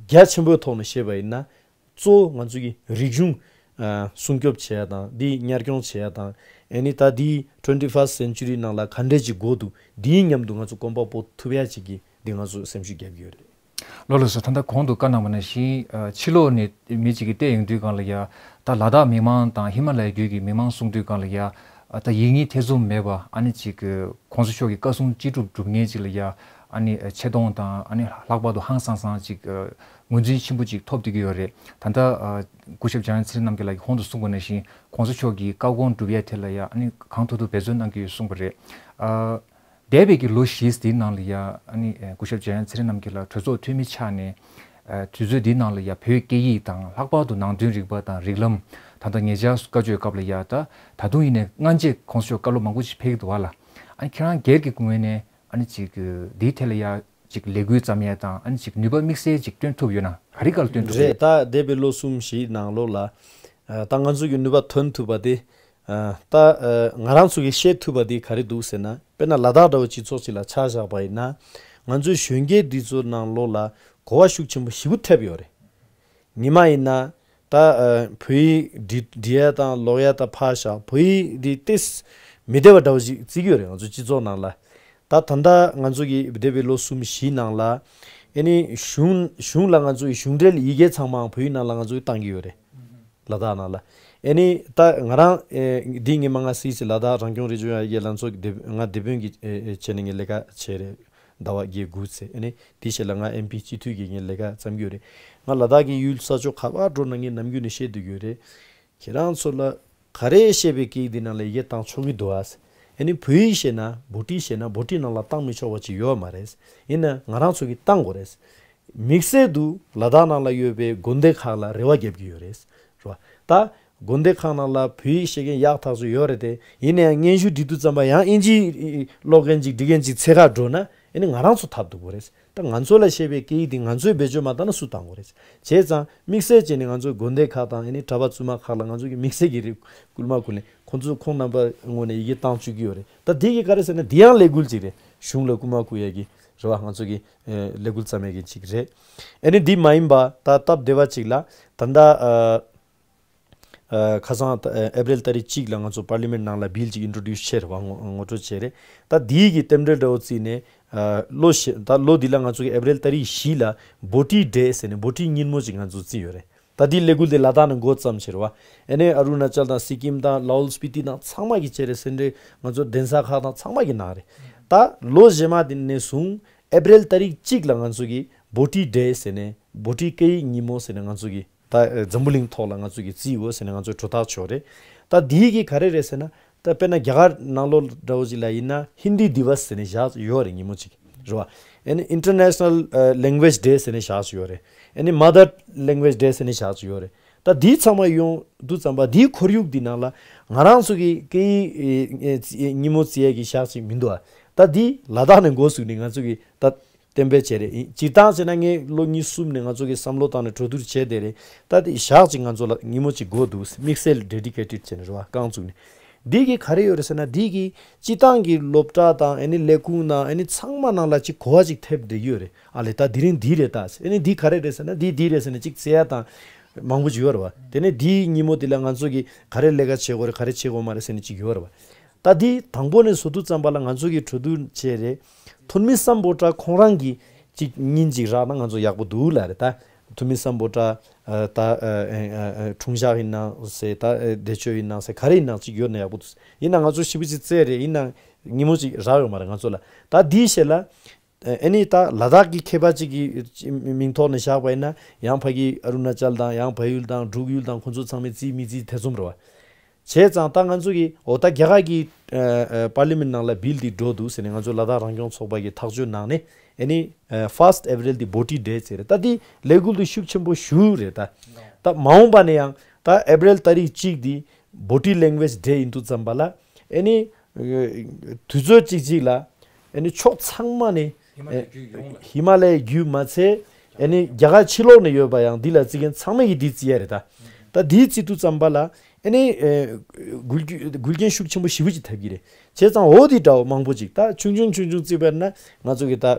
རྒྱ་ཆེན་པོའི་ཐོག་ནས་བཤད་པ་ཡིན་ན། གཙོ་བོ་ང་ཚོ་གི་རིག་གཞུང་ཨ་སྲུང་སྐྱོབ་བྱེད་ཡ་དང་འདི་ཉར་སྐྱོང་བྱེད་ཡ་དང་། ཨ་ནི་ད་འདི་ཊུ་ཝེན་ཊི་ཕར་སི་ཊི་སེན་ཅུ་རི་ནང་ལ་ག་འདྲས་ཅིག་དགོས་འདུག་འདིའི་མཉམ་དུ་ང་ཚོ་གོམ་པ་སྤོ་ཐུབ་ཡ་ཅིག་གི་འདི་ང་ཚོ་སེམས་ཤུགས་རྒྱབ་ཀྱི་ཡོད་རེད། ལགས་ལགས་སོ། ད་ལྟ་གོང་དུ་བཀའ་གནང་བ་ནང་བཞིན་ཨ་ཕྱི་ལོགས་ནས་མི་གཅིག་གིས་བལྟས་ཡོང་དུས་སྒང་ལ་ཡ། ད་ལ་དྭགས་མི་མང་དང་ཧི་མ་ལ་ཡའི་རྒྱུད་ཀྱི་མི་མང་གསུང་དུས་སྒང་ལ་ཡ། ཨ་ད་ཡིག་རྙིང་ཐེ་ཚོམ་མེད་པ་ཨ་ནི་ཅིག་གོང་ས་མཆོག་གི་བཀའ་གསུང་ཅི་སྒྲུབ་སྒྲུབ་མཁན་ཅིག་ལ་ཡ། ཨ་ནི་ཆེ་མཐོང་དང་ཨ་ནི་ལྷག་པར་དུ་ཧང་སང་སང་ཅིག་ངོས་འཛིན་ཆེན་པོ་ཅིག་ཐོབ་བསྡད་ཀྱི་ཡོད་རེད། ད་ལྟ་སྐུ་ཞབས་འཇམ་དབྱངས་ཚེ་རིང་རྣམ་རྒྱལ་ལགས་ཀྱིས་གོང་དུ་གསུངས་པ་ནང་བཞིན་གོང་ས་མཆོག་གི་བཀའ་དགོངས་སྒྲུབ་ཡས་ཐད་ལ་ཡ་ཨ་ནི་གང་ཐུབ་ཐུབ་འབད་བརྩོན་གནང་གི་ཡོད་གསུངས་པ་རེད། ཨ་ འདས་པའི་གི་ལོ་བཞི་འདིའི་ནང་ལ་ཡ་ཨ་ནི་ཨེ་སྐུ་ཞབས་འཇམ་དབྱངས་ཚེ་རིང་རྣམ་རྒྱལ་ལགས་གྲོས་ཚོགས་འཐུས་མི་ཆགས་ནས་ཨ་དུས་ཚོད་འདིའི་ནང་ལ་ཡ་བོད་སྐད་ཡིག་དང་ལྷག་པར་དུ་ནང་དོན་རིག་པ་དང་རིགས་ལམ། ད་ལྟ་ངེད་ཅག་བཀའ་ཆོས་སྐབས་ལ་ཡ་ད་ད་དུང་ཡིན་ནའི་སྔ་རྗེས་གོང་ས་མཆོག་བཀའ་སློབ་མང་པོ་ཞིག་ཕེབས་ཀྱི་འདུག་བ་ལ། ཨ་ནི་ཁྱེད་རང་སྒེར་གྱི་ངོས་ནས་ཨ་ནི་ཅིག་འདིའི་ཐད་ལ་ཡ་ཅིག་ལས་འགུལ་བརྩམ་ཡ་དང་ཨ་ནི་ཅིག་ནུས་པ་དམིགས་བསལ་ཅིག་བཏོན་ཐུབ་ཡོད་ན་ག་རེ་ག་ལ་བཏོན་ཐུབ་རེད། ཡོད། ད་འདས་པའི་ལོ་གསུམ་བཞིའི་ནང་ལོགས་ལ་ཨ་ད་ང་ཚོ་གི་ནུས་པ་ཐོན་ཐུབ་པ་དེ། ཨ་ད་ཨ་ང་རང་ཚོ་གིས་ཤེས་ཐུབ་པ་དེ་ག་རེ་འདུག་ཟེར་ན། དཔེར་ན་ལ་དྭགས་འདྲ་བོ་སྤྱི་ཚོགས་ཅིག་ལ་ཆ་བཞག་པ་ཡིན་ན། ང་ཚོའི་གཞོན་སྐྱེས་འདི་ཚོ་ནང་ལོགས་ལ་གོ་བ་ཤུགས་ཆེན་པོ་ཞེ་པོ་ཐེབས་ཡོད་རེད། ཉི་མ་ཡིན་ན་ད་ཨ་བོད་ཡིག་འབྲི་འབྲི་ཡ་དང་ཀློག་ཡ་ད་ཕར་བཞག་བོད་ཡིག་འདི་ཏོག་ཙམ་མི་བདེ་བ་འདྲ་བོ་ཞིག་བརྩི་གི་ཡོད་རེད། ང་ཚོ་སྤྱི་ཚོགས་ནང་ལ། ད་ད་ལྟ་ང་ཚོ་གི་འདས་པའི་ལོ་གསུམ་བཞི་ནང་ལ་ཨ་ནི་གཞུང་གཞུང་ལ་ང་ཚོ་གི་གཞུང་འབྲེལ་ཡི་གེ་ཚང་མའང་བོད་ཡིག་ནང་ལ་ང་ཚོ་གི་བཏང་གི་ཡོད་རེད། ལ་དྭགས་ནང་ལ། ཨ་ནི་ད་ང་རང་ཨེ་འདི་ངས་མ་ང་སི་སི་ལ་དྭགས་རང་སྐྱོང་རི་ལྗོངས་ཡར་རྒྱས་ལྷན་ཚོགས་ཀྱི་སྡེ་ང་སྡེ་དཔོན་གྱི་ཨེ་ཨེ་བྱས་ནས་ངས་ལས་ཀ་བྱས་རེད། ཟླ་བ་བརྒྱད་དགུ་ཚེ་ཨ་ནི་དེའི་ཞལ་ལ་ང་ཨེམ་པི་སྤྱི་འཐུས་ཀྱི་ངས་ལས་ཀ་བརྩམས་ཀྱི་ཡོད་རེད། ང་ལ་དྭགས་ཀྱི་ཡུལ་ས་ཕྱོགས་ག་པར་འགྲོ་ན་ངས་ནམ་རྒྱུན་ནས་བཤད་སྡོད་ཀྱི་ཡོད་རེད། ཁྱེད་རང་ཚོ་ལ་ག་རེ་བཤད་པའི་སྐད་ཡིག་འདི་ནང་ལ་ཡི་གེ་བཏང་ཆོག་གི་འདུག་ཨ། ཨ་ནི་བོད་ཡིག་ཤེས་ན་བྷོ་ཊི་ཤེས་ན་བྷོ་ཊི་ནང་ལ་བཏང་མི་ཆོག་པ་ཅིག་ཡོད་མ་རེད། ཡིན་ན་ང་རང་ཚོ་གིས་བཏང་དགོས་རེད། དམིགས་བསལ་དུ་ལ་དྭགས་ནང་ལ་ཡོད་པའི་དགོན་སྡེ་ཁག་ལ་རེ་བ་རྒྱབ་ཀྱི་ཡོད་རེད། རེད་བ། ད་དགོན་སྡེ་ཁག་ནང་ལ་བོད་ཡིག་ཤེས་མཁན་ཡག་ཐག་ཆོད་ཡོད་རེད་དེ། ཡིན་ནའང་སྙན་ཞུ་འབྲི་དུས་ཙམ་པ་ཡང་ཨིན་ཇི་ཀློག་མཁན་ཅིག་འབྲི་མཁན་ཅིག་འཚོལ་ག་འགྲོ་ན་ཨ་ནི་ང་རང་ཚོ་ཐབས་སྡུག་པོ་རེད། ད་ང་ཚོ་ལ་བཤད་པའི་སྐད་ཡིག་འདི་ང་ཚོས་བེད་སྤྱོད་མ་བཏང་ན་སུ་བཏང་དགོས་རེད། བྱས་ཙང་དམིགས་བསལ་བྱས་ནས་ང་ཚོའི་དགོན་སྡེ་ཁག་དང་ཨ་ནི་གྲྭ་པ་བཙུན་མ་ཁག་ལ་ང་ཚོ་གི་དམིགས་བསལ་གྱི་རེ་སྐུལ་མ་ཁུར་ནས་ཁོང་ཚོ་ཁོང་རྣམ་པ་ངོས་ནས་ཡི་གེ་བཏང་བཅུག་གི་ཡོད་རེད། ད་འདི་གི་ག་རེ་ཟེར་ན་འདི་ཡང་ལས་འགུལ་ཅིག་རེད། གཞུང་ལ་སྐུལ་མ་ཁུར་ཡ་གི་རེད་བ། ང་ཚོ་གི་ཨེ་ལས་འགུལ་བརྩམས་ཡ་གི་ཅིག་རེད། ཨ་ནི་འདི་མ་ཡིན་པ་ད་སྟབས་བདེ་བ་ཅིག་ལ་ད་ལྟ་ཨ། ཨ་ཁ་སང་ད་ཨ་ཨེ་པ་རིལ་ཏ་རིག་གཅིག་ལ་ང་ཚོ་པར་ལི་མེན་ནང་ལ་བིལ་ཅིག་ཨིན་ཊྲོ་ཌིའུ་སི་བྱས་རེད་བ། ངོ་ངོ་སྤྲོད་བྱས་རེད། ད་འདིའི་གི་རྟེན་འབྲེལ་འདྲ་བོ་བརྩིས་ནས་ཨ་ལོ་ཤ་ད་ལོ་འདི་ལ་ང་ཚོ་གི་ཨེ་པ་རིལ་ཏ་རིག་བཞི་ལ་བྷོ་ཊི་ཌེ་ཟེར་ནས་བྷོ་ཊི་ཉིན་མོ་ཅིག་ང་ཚོ་བརྩིས་ཡོད་རེད། ད་འདིའི་ལས་འགུལ་དེ་ལ་དྭགས་ནས་འགོ་བརྩམས་བྱས་རེད་བ། ཨ་ནི་ཨ་རུ་ན་ཅལ་དང་སི་ཀིམ་དང་ལའོལ་སྤི་ཏི་དང་ཚང་མ་གི་བྱས་རེད། སེ་འབྲས་ང་ཚོ་གདན་ས་ཁག་དང་ཚང་མ་གི་གནང་རེད། ད་ལོ་རྗེས་མ་དེ་ནས་བཟུང་ཨེ་པ་རིལ་ཏ་རིག་གཅིག་ལ་ང་ཚོ་གི་བྷོ་ཊི་ཌེ་ཟེར་ནས་བྷོ་ཊི་སྐད་ཡིག་ཉིན་མོ་ཟེར་ནས་ང་ཚོ་གི་ད་ཨེ་འཛམ་བུ་གླིང་ཐོག་ལ་ང་ཚོ་གི་རྩིས་ཡོད་ཟེར་ནས་ང་ཚོས་གྲོས་ཐག་ཆོད་རེད། ད་འདིའི་གི་ག་རེ་རེད་ཟེར་ན། ད་དཔེར་ན་རྒྱ་གར་ནང་ལོགས་འདྲ་བོ་ཅིག་ལ་ཡིན་ན་ཧིན་དི་དི་བ་སི་ཟེར་ནས་བཞག་ཡོད་རེད། ཉིན་མོ་ཅིག་རེད་བ། ཨ་ནི་ཨིན་ཊར་ནེ་ཤ་ནལ་ལེང་གུ་ཨེ་ཇི་ཌེ་ཟེར་ནས་བཞག་ཡོད་རེད། ཨ་ནི་མ་དར་ལེང་གུ་ཨེ་ཇི་ཌེ་ཟེར་ནས་བཞག་ཡོད་རེད། ད་འདི་ཚང་མ་ཡོང་དུས་ཙམ་པ་འདིའི་ཁོར་ཡུག་འདི་ནང་ལ་ང་རང་ཚོ་གི་སྐད་ཡིག་ཨེ་ཨེ་ཉིན་མོ་རྩི་ཡས་ཀྱི་ཞག་ཅིག་མི་འདུག་ཨ། ད་འདི་ལ་དྭགས་ནས་འགོ་བཙུགས་ནས་ང་ཚོ་གི་ད་གཏན་འབེབས་བྱས་རེད། ཡིན་སྤྱིར་བཏང་བྱས་ན་ངས་ལོ་གཉིས་གསུམ་ནས་ང་ཚོ་གིས་བསམ་བློ་བཏང་ནས་གྲོས་བསྡུར་བྱས་བསྡད་རེད། ད་དེ་ཞག་ཅིག་ང་ཚོ་ལ་ཉིན་མོ་ཅིག་དགོས་འདུག་དམིགས་བསལ་ཌེ་ཌི་ཀེ་ཊེཌ་བྱས་ནས་རེད་བ། རྐང་བཙུགས་ནས་འདི་གི་ག་རེ་ཡོད་རེད་ཟེར་ན། འདི་གི་སྤྱིར་བཏང་གི་སློབ་གྲྭ་དང་ཨ་ནི་ལས་ཁུངས་ནང་ཨ་ནི་ཚང་མ་ནང་ལ་ཅིག་གོ་བ་ཅིག་ཐེབས་བསྡད་ཀྱི་ཡོད་རེད། ཨ་ལས་ད་དེ་རིང་འདི་རེད་ད་ཟེར། ཨ་ནི་འདི་ག་རེ་རེད་ཟེར་ན་འདི་འདི་རེད་ཟེར་ནས་ཅིག་བཙལ་ཡ་དང་མང་པོ་ཅིག་ཡོད་རེད་བ། དེ་ནས་འདིའི་ཉིན་མོ་འདི་ལ་ང་ཚོ་གིས་ག་རེ་ལས་ཀ་བྱེད་དགོས་རེད། ག་རེ་བྱེད་དགོས་མ་རེད་ཟེར་ནས་ཅིག་ཡོད་རེད་བ། ད་འདི་དང་པོ་ནས་བཟོ་དུས་ཙམ་པ་ལ་ང་ཚོ་གིས་གྲོས་བསྡུར་བྱས་རེད། ཐོན་མི་སམ་བྷོ་ཊ་ཁོང་རང་གིས་ཅིག་ཉིན་ཅིག་རག་ན་ང་ཚོ་ཡག་པོ་འདུག་ལབ་རེད། ད་ཐོན་མི་སམ་བྷོ་ཊ་ཨ་ད་ཨ་ཨ་ཨ་ཁྲུང་ཞག་ཡིན་ན་ཟེར། ད་ཨ་བདེ་མཆོག་ཡིན་ན་ཟེར། ག་རེ་ཡིན་ན་ཅིག་ཡོད་ན་ཡག་པོ་འདུག་ཡིན་ན་ང་ཚོ་ཞེ་པོ་ཅིག་བཙལ་རེད། ཡིན་ན་ཉིན་མོ་ཅིག་རག་ཡོད་མ་རེད་ང་ཚོ་ལ། ད་འདིའི་ཞལ་ལ་ཨ་ནི་ད་ལ་དྭགས་ཀྱི་མཁས་པ་གཅིག་གི་མིང་ཐོག་ནས་བཞག་པ་ཡིན་ན་ཡང་ཕ་གི་ཨ་རུ་ན་ཅལ་དང་ཡང་བལ་ཡུལ་དང་འབྲུག་ཡུལ་དང་ཁོ་ཚོ་ཚང་མས་རྩིས་མི་རྩིས་ཐེ་ཚོམ་རེད་བ། བྱས་ཙང་ད་ང་ཚོ་གི་འོ་ད་རྒྱ་གར་གྱི་ཨ་ཨ་པར་ལི་མེན་ནང་ལ་བིལ་འདི་འགྲོ་འདུག་ཟེར་ནས་ང་ཚོ་ལ་དྭགས་རང་སྐྱོང་ཚོགས་པ་གི་ཐག་གཅོད་གནང་ནས་ཨ་ནི་ཨ་ཕར་སི་ཊི་ཨེ་པ་རིལ་འདི་བྷོ་ཊི་ཌེ་ཟེར་རེད། ད་འདི་ལས་འགུལ་འདི་ཤུགས་ཆེན་པོ་ཞེ་པོ་རེད། ད་ད་མ་འོངས་པ་ནས་ཡང་ད་ཨེ་པ་རིལ་ཏ་རིག་གཅིག་འདི་བྷོ་ཊི་ལེང་གུ་ཨེ་ཇི་ཌེ་ཡིན་དུས་ཙམ་པ་ལ་ཨ་ནི་ཨ་དུས་ཚོད་གཅིག་གཅིག་ལ་ཨ་ནི་ཕྱོགས་ཚང་མ་ནས་ཧི་མ་ལ་ཡའི་རྒྱུད་ཡོངས་ལ། ཧི་མ་ལ་ཡའི་རྒྱུད་མ་ཚད་ཨ་ནི་རྒྱ་གར་ཕྱི་ལོགས་ནས་ཡོད་པ་ཡང་འདི་ལ་བརྩི་མཁན་ཚང་མས་ཀྱིས་འདི་བརྩི་ཡ་རེད། ད་ད་འདི་བརྩི་དུས་ཙམ་པ་ལ་ཨ་ནི་ཨ་འགུལ་སྐྱོད་འགུལ་རྐྱེན་ཤུགས་ཆེན་པོ་ཞེ་པོ་ཅིག་ཐེབས་ཀྱི་རེད། བྱས་ཙང་འོ་འདི་འདྲ་བོ་མང་པོ་ཅིག་ད་ཆུང་ཆུང་ཆུང་ཆུང་བརྩིས་པ་ཡིན་ན་ང་ཚོ་གི་ད་ཨ་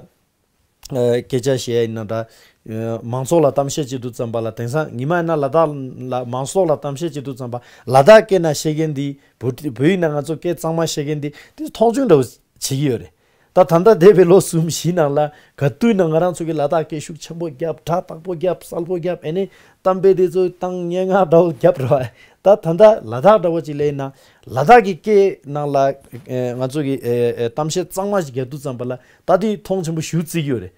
སྐད་ཆ་བཤད་ཡ་ཡིན་ན་འདྲ། ཨ་མང་ཚོགས་ལ་གཏམ་བཤད་བྱེད་དུས་ཙམ་པ་ལ་དེང་སང་ཉི་མ་ཡིན་ན་ལ་དྭགས་ལ་མང་ཚོགས་ལ་གཏམ་བཤད་བྱེད་དུས་ཙམ་པ་ལ་དྭགས་སྐད་ནང་བཤད་མཁན་འདི་བོད་བོད་ཡིག་ནང་ང་ཚོ་སྐད་གཙང་མ་བཤད་མཁན་འདི་དེ་མཐོང་ཆུང་འདྲ་བོ་བྱེད་ཀྱི་ཡོད་རེད། ད་ད་ལྟ་འདས་པའི་ལོ་གསུམ་བཞིའི་ནང་ལ་ག་དུས་ན་ང་རང་ཚོ་གི་ལ་དྭགས་སྐད་ཤུགས་ཆེན་པོ་བརྒྱབ། སྒྲ་དག་པོ་བརྒྱབ། གསལ་པོ་བརྒྱབ། ཨ་ནི་གཏམ་དཔེ་དེ་ཚོ་བཏང་སྙན་ངག་འདྲ་བོ་བརྒྱབ་རེད་བ། ད་ད་ལྟ་ལ་དྭགས་འདྲ་བོ་ཅིག་ལ་ཡིན་ན་ལ་དྭགས་ཀྱི་སྐད་ནང་ལ་ཨེ་ང་ཚོ་གི་ཨེ་ཨེ་གཏམ་བཤད་གཙང་མ་ཞིག་རྒྱག་དུས་ཙམ་པ་ལ་ད་དེ་མཐོང་ཆེན་པོ་ཞེ་པོ་བརྩི་གི་ཡོད་རེད།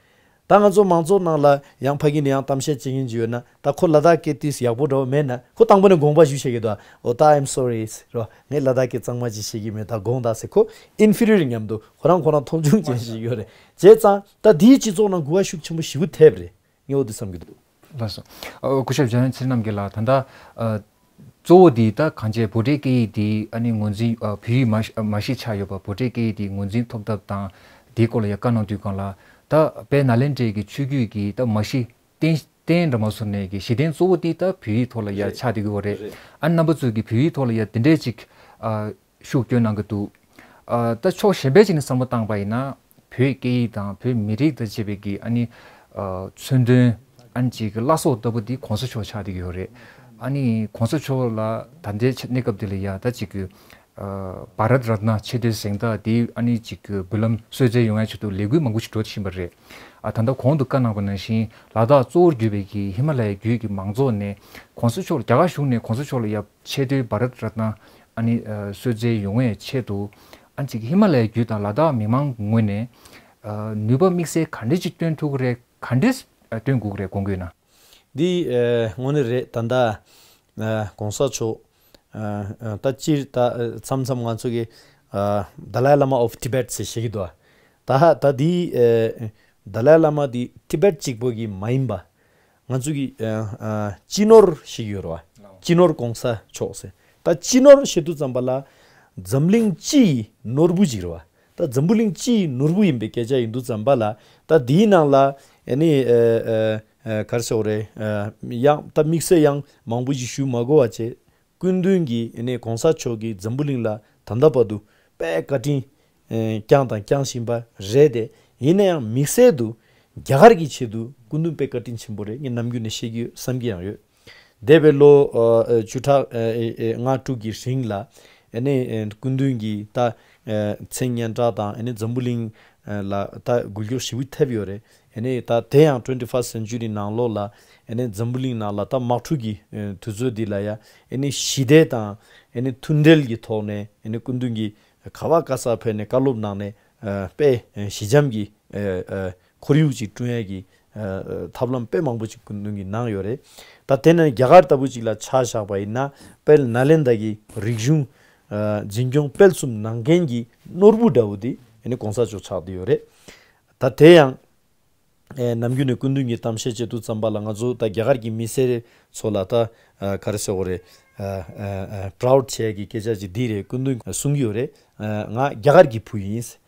ད་ང་ཚོ་མང་ཚོགས་ནང་ལ་ཡང་ཕ་གི་ནས་ཡང་གཏམ་བཤད་བྱེད་མཁན་ཅིག་ཡོད་ན། ད་ཁོ་ལ་དྭགས་སྐད་ཏིས་ཡག་པོ་འདྲ་བོ་མེད་ན། ཁོ་དང་པོ་ནས་དགོངས་པ་ཞུ་བྱེད་ཀྱི་འདུག་འོ་ད་I'm sorry རོ། ངས་ལ་དྭགས་སྐད་གཙང་མ་ཅིག་ཤེས་ཀྱི་མེད། ད་དགོངས་དག་ཟེར། ཁོ་inferior མཉམ་དུ་ཁོ་རང་ཁོ་རང་མཐོང་ཆུང་བྱེད་བཞིན་ཡོད་རེད། བྱས་ཙང་ད་དེའི་སྤྱི་ཚོགས་ནང་འགུལ་བ་ཤུགས་ཆེན་པོ་ཞེ་པོ་ཐེབས་རེད། ངས་འོ་དེ་བསམ་གྱི་འདུག་ལགས་སོ། ཨ། སྐུ་ཞབས་འཇམ་དབྱངས་ཚེ་རིང་རྣམ་རྒྱལ་ལགས། ད་ལྟ་ཨ། གཙོ་བོ་དེ་ད་གང་བྱས་བོད་འབྲེལ་སྐད་ཡིག་དེ་ཨ་ནི་ངོས་འཛིན། ཨ། བོད་ཡིག་མ་མ་གཞི་ཆགས་ཡོད་པ་བོད་འབྲེལ་སྐད་ཡིག་དེ་ངོས་འཛིན་ཐོབ་ཐབས་དང་དེའི་སྐོར་ལ་ཡ་བཀའ་གནང་དུས་སྒང་ལ། ད་དཔལ་ནཱ་ལེནྡྲའི་གི་ཆོས་བརྒྱུད་ཀྱི་ད་མ་གཞི་རྟེན་རྟེན་འདྲ་མ་བཟོ་ནས་གི་གཞི་རྟེན་གཙོ་བོ་དེ་ད་བོད་ཡིག་ཐོག་ལ་ཡ་རེད། ཆགས་བསྡད་ཀྱི་ཡོད་རེད། རེད། ཨ་ནི་རྣམ་པ་ཚོས་གི་བོད་ཡིག་ཐོག་ལ་ཡ་དེ་འདྲས་ཅིག་ཨ། ཤུགས་སྐྱོན་གནང་གི་འདུག་ཨ། ད་ཕྱོགས་གཞན་པའི་ཅིག་ནས་བསམ་བློ་བཏང་པ་ཡིན་ན། བོད་སྐད་ཡིག་དང་བོད་མི་རིགས་དང་བཅས་པའི་གི་ཨ་ནི་ཨ། མཚོན་དོན་ཨ་ནི་ཅིག་གི་བླ་སྲོག་ལྟ་བུ་འདི་གོང་ས་མཆོག་ཆགས་བསྡད་ཀྱི་ཡོད་རེད། ཨ་ནི་གོང་ས་མཆོག་ལ་ད་ལྟའི་ཆ་གནས་སྐབས་འདི་ལ་ཡ་ད་ཅིག་གི་ཨ། བྷ་རད་རཏ་ན་ཆེ་བསྟོད་གཟེངས་རྟགས་འདི་ཨ་ནི་ཅིག་གི་འབུལ་ལམ་གསོལ་སྩལ་ཡོང་ཡ་ཆེད་དུ་ལས་འགུལ་མང་པོ་ཞིག་འགྲོ་བཞིན་པ་རེད། ཨ། ད་ལྟ་གོང་དུ་བཀའ་གནང་པ་ནང་བཞིན་ལ་དྭགས་གཙོ་བོར་གྱུར་པའི་གི་ཧི་མ་ལ་ཡའི་རྒྱུད་ཀྱི་མང་ཚོགས་ནས་གོང་ས་མཆོག་རྒྱ་གར་གཞུང་ནས་གོང་ས་མཆོག་ལ་ཡ་ཆེ་བསྟོད་བྷ་རད་རཏ་ན་ཨ་ནི་ཨ། གསོལ་སྩལ་ཡོང་བའི་ཆེད་དུ་ཨ་ནི་ཅིག་ཧི་མ་ལ་ཡའི་རྒྱུད་དང་ལ་དྭགས་མི་མང་ངོས་ནས་ཨ། ནུས་པ་དམིགས་བསལ་ག་འདྲས་ཅིག་བཏོན་ཐུབ་ཀྱི་རེད། ག་འདྲས་ཨ། བཏོན་དགོས་ཀྱི་རེད་དགོངས་ཀྱི་ཡོད་ན། འདི་ཨ། དངོས་གནས་རེད། ད་ལྟ་ཨ། གོང་ས་མཆོག་ཨ། ཨ། ད་སྤྱིར་ད་ཨ། མཚམས་མཚམས་ང་ཚོ་གི་ཨ། Dalai Lama of Tibet ཟེར་བཤད་ཀྱི་འདུག་ད་ད་འདི་ཨ། Dalai Lama འདི་ཊི་བེཊ་གཅིག་པོ་གི་མ་ཡིན་པ། ང་ཚོ་གི་ཨ། ཨ། སྤྱི་ནོར་ཞིག་ཡོད་རེད་བ། སྤྱི་ནོར་གོང་ས་མཆོག་ཟེར། ད་སྤྱི་ནོར་བཤད་དུས་ཙམ་པ་ལ་འཛམ་གླིང་སྤྱི་ཡི་ནོར་བུ་ཅིག་རེད་བ། ད་འཛམ་བུ་གླིང་སྤྱི་ཡི་ནོར་བུ་ཡིན་པའི་སྐད་ཆ་ཡིན་དུས་ཙམ་པ་ལ། ད་འདིའི་ནང་ལ་ཨ་ནི་ཨ། ཨ། ཨ། ག་རེ་ཟེར་དགོས་རེད། ཨ། ཡང་ད་དམིགས་བསལ་ཡང་མང་པོ་ཞིག་ཞུ་མ་དགོས་པ་བྱས། སྐུ་མདུན་གྱིས་ཨ་ནི་གོང་ས་མཆོག་གིས་འཛམ་བུ་གླིང་ལ་ད་ལྟ་བར་དུ་དཔེ་བཀའ་དྲིན་ཨ། བསྐྱངས་དང་བསྐྱང་བཞིན་པ་རེད་དེ། ཡིན་ན་ཡང་དམིགས་བསལ་དུ་རྒྱ་གར་གྱི་ཆེད་དུ་སྐུ་མདུན་དཔེ་བཀའ་དྲིན་ཆེན་པོ་རེད། ངས་ནམ་རྒྱུན་ནས་བཤད་ཀྱི་ཡོད། བསམ་གྱི་ཡང་ཡོད། འདས་པའི་ལོ་ཨ། ཨ། བཅུ་ཕྲག་ཨ། ཨ། ལྔ་དྲུག་གི་རིང་ལ་ཨ་ནི་ཨ། སྐུ་མདུན་གྱིས་ད་ཨ། མཚན་སྙན་གྲགས་དང་ཨ་ནི་འཛམ་བུ་གླིང་ཨ། ལ་ད་འགུལ་སྐྱོད་ཞེ་པོ་ཐེབས་ཡོད་རེད། ཨ་ནི་ད་དེ་ཡང་ཊུ་ཝེན་ཊི་ཕར་སི་སེན་ཅུ་རི་ནང་ལོགས་ལ་ཨ་ནི་འཛམ་བུ་གླིང་ནང་ལ་ད་དམག་འཁྲུག་གི་ཨ། དུས་ཚོད་འདི་ལ་ཡ་ཨ་ནི་ཞི་བདེ་དང་ཨ་ནི་མཐུན་འབྲེལ་གྱི་ཐོག་ནས་ཨ་ནི་སྐུ་མདུན་གྱིས་ག་བ་ག་ས་ཕེབས་ནས་བཀའ་སློབ་གནང་ནས་ཨ། དཔེ་ཞི་འཇམ་གྱི་ཨ། ཨ། ཁོར་ཡུག་ཅིག་བསྐྲུན་ཡས་ཀྱི་ཨ། ཨ། ཐབས་ལམ་དཔེ་མང་པོ་ཅིག་སྐུ་མདུན་གྱིས་གནང་ཡོད་རེད། ད་དེ་ནས་རྒྱ་གར་ལྟ་བུ་ཅིག་ལ་ཆ་བཞག་པ་ཡིན་ན། དཔལ་ནཱ་ལེནྡྲ་གི་རིག་གཞུང་ཨ། འཛིན་སྐྱོང་སྤེལ་གསུམ་གནང་མཁན་གྱི་ནོར་བུ་འདྲ་བོ་དེ་ཨ་ནི་གོང་ས་མཆོག་ཆགས་བསྡད་ཡོད་རེད། ད་དེ་ཡང་ཨ། ནམ་རྒྱུན་ནས་སྐུ་མདུན་གྱི་གཏམ་བཤད་བྱེད་དུས་ཙམ་པ་ལ་ང་ཚོ་ད་རྒྱ་གར་གྱི་མི་སེར་ཚོ་ལ་ད་ཨ། ག་རེ་ཟེར་དགོས་རེད། ཨ། ཨ། ཨ། པ་རའུ་ཌི་བྱེད་ཡས་ཀྱི་སྐད་ཆ་ཅིག་འདི་རེད། སྐུ་མདུན་གསུང་གི་ཡོད་རེད། ཨ། ང་རྒྱ་གར་གྱི་བུ་ཡིན་ཟེར།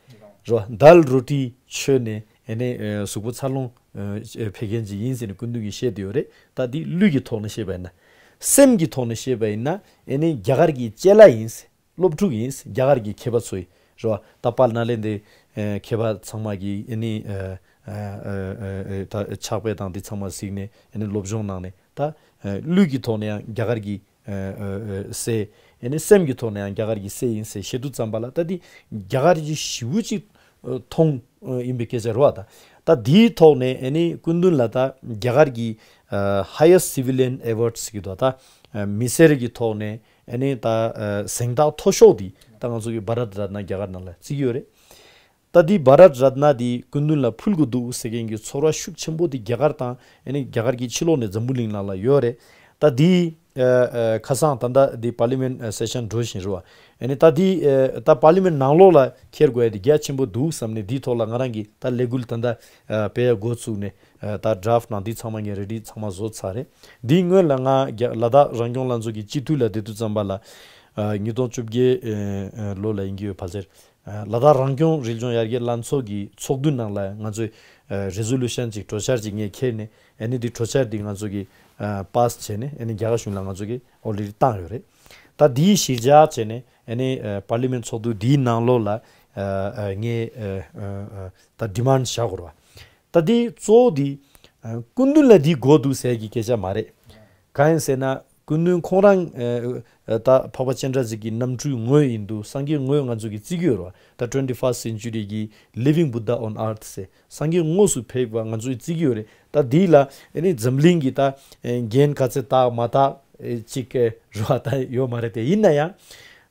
རོ། དཱལ་རོ་ཊི་མཆོད་ནས་ཨ་ནི་ཨ། གཟུགས་པོ་འཚར་ལོངས་ཨ། ཕེབས་མཁན་ཅིག་ཡིན་ཟེར་ནས་སྐུ་མདུན་གྱིས་བཤད་བསྡད་ཡོད་རེད། ད་འདི་ལུས་ཀྱི་ཐོག་ནས་བཤད་པ་ཡིན་ན། སེམས་ཀྱི་ཐོག་ནས་བཤད་པ་ཡིན་ན་ཨ་ནི་རྒྱ་གར་གྱི་ཅ་ལག་ཡིན་ཟེར། སློབ་ཕྲུག་ཡིན། རྒྱ་གར་གྱི་མཁས་པ་ཚོ་ཡིན། རེད་བ། ད་དཔལ་ནཱ་ལེནྡྲའི་ཨ། མཁས་པ་ཚང་མ་གིས་ཨ་ནི་ཨ། ཨ། ཨ། ཨ། ད་ཕྱག་དཔེ་དང་འདི་ཚང་མ་གཟིགས་ནས་ཨ་ནི་སློབ་སྦྱོང་གནང་ནས། ད་ཨ། ལུས་ཀྱི་ཐོག་ནས་ཡང་རྒྱ་གར་གྱི་ཨ། ཨ། ཨ། སྲས། ཨ་ནི་སེམས་ཀྱི་ཐོག་ནས་ཡང་རྒྱ་གར་གྱི་སྲས་ཡིན་ཟེར་བཤད་དུས་ཙམ་པ་ལ། ད་འདི་རྒྱ་གར་གྱི་ཞེ་པོ་ཅིག་མཐོང་ཡིན་པའི་སྐད་ཆ་རེད་བ། ད་ད་འདིའི་ཐོག་ནས་ཨ་ནི་སྐུ་མདུན་ལ་ད་རྒྱ་གར་གྱི་ཨ། Highest Civilian Awards ཟེར་གྱི་འདུག་ད་ཨ། མི་སེར་གྱི་ཐོག་ནས་ཨ་ནི་ད་ཨ། གཟེངས་རྟགས་མཐོ་ཤོས་འདི་ད་ང་ཚོ་གི་བྷ་རཏ་རཏ་ན་རྒྱ་གར་ནང་ལ་བརྩི་གི་ཡོད་རེད། ད་འདི་བྷ་རཏ་རཏ་ན་འདི་སྐུ་མདུན་ལ་ཕུལ་དགོས་འདུག་ཟེར་མཁན་གྱི་ཚོར་བ་ཤུགས་ཆེན་པོ་འདི་རྒྱ་གར་དང་ཨ་ནི་རྒྱ་གར་གྱི་ཕྱི་ལོགས་ནས་འཛམ་བུ་གླིང་ནང་ལ་ཡོད་རེད། ད་འདི་ཨ། ཨ། ཁ་སང་ད་ལྟ་འདི་པར་ལི་མེན་ཊི་སེ་ཤན་འགྲོ་བཞིན་རེད་བ། ཨ་ནི་ད་འདི་ཨ། ད་པར་ལི་མེན་ཊི་ནང་ལོགས་ལ་འཁྱེར་དགོས་ཡ་འདི་རྒྱ་ཆེན་པོ་འདུག་བསམ་ནས་འདིའི་ཐོག་ལ་ང་རང་གིས་ད་ལས་འགུལ་ད་ལྟ་ཨ། སྤེལ་ཡ་འགོ་བཙུགས་ནས་ཨ། ད་ཌ་རཕ་ཊི་ནང་འདི་ཚང་མ་ངས་རེ་ཌི་ཚང་མ་བཟོ་ཚར་རེད། འདིའི་སྔོན་ལ་ང་རྒྱ། ལ་དྭགས་རང་སྐྱོང་ལྷན་ཚོགས་ཀྱི་སྤྱི་འཐུས་ལ་བསྡད་དུས་ཙམ་པ་ལ་ཨ། ཉིས་སྟོང་བཅོ་བརྒྱད་ཨ། ལོ་ལ་ཡིན་གྱི་ཡོད་ཕལ་ཆེར། ཨ། ལ་དྭགས་རང་སྐྱོང་རི་ལྗོངས་ཡར་རྒྱས་ལྷན་ཚོགས་ཀྱི་ཚོགས་འདུ་ནང་ལ་ང་ཚོས་ཨ། རེ་ཟོ་ལུ་ཤན་ཅིག་གྲོས་འཆར་ཅིག་ངས་འཁྱེར་ནས། ཨ་ནི་འདི་གྲོས་འཆར་འདི་ང་ཚོ་གིས་ཨ། པཱ་སི་བྱས་ནས། ཨ་ནི་རྒྱ་གར་གཞུང་ལ་ང་ཚོ་གིས་ཨོ་ལེ་ཌི་བཏང་ཡོད་རེད། ད་འདིའི་གཞིར་བཞག་བྱས་ནས་ཨ་ནི་ཨ། པར་ལི་མེན་ཊི་ཚོགས་འདུ་འདིའི་ནང་ལོགས་ལ་ཨ། ཨ། ངས་ཨ། ཨ། ཨ། ད་ཌི་མན་ཌི་བཞག་དགོས་རེད་བ། ད་འདི་གཙོ་བོ་འདི་ཨ། སྐུ་མདུན་ལ་འདི་དགོས་འདུག་ཟེར་གྱི་སྐད་ཆ་མ་རེད། གང་ཡིན་ཟེར་ན། སྐུ་མདུན་ཁོང་རང་ཨ། ད་འཕགས་པ་སྤྱན་རས་གཟིགས་ཀྱི་རྣམ་སྤྲུལ་ངོས་ཡིན་འདུག་སངས་རྒྱས་ངོས་ང་ཚོ་གིས་བརྩི་གི་ཡོད་རེད་བ། ད་ཊུ་ཝེན་ཊི་ཕར་སི་སེན་ཅུ་རི་གི་Living Buddha on Earth ཟེར། སངས་རྒྱས་དངོས་སུ་ཕེབས་པ་ང་ཚོས་བརྩི་གི་ཡོད་རེད། ད་འདི་ལ་ཨ་ནི་འཛམ་གླིང་གི་ད་འགན་ག་ཚད་བཏགས་མ་བཏགས་ཅིག་རེད་བ། ད་ཡོད་མ་རེད་དེ། ཡིན་ན་ཡང་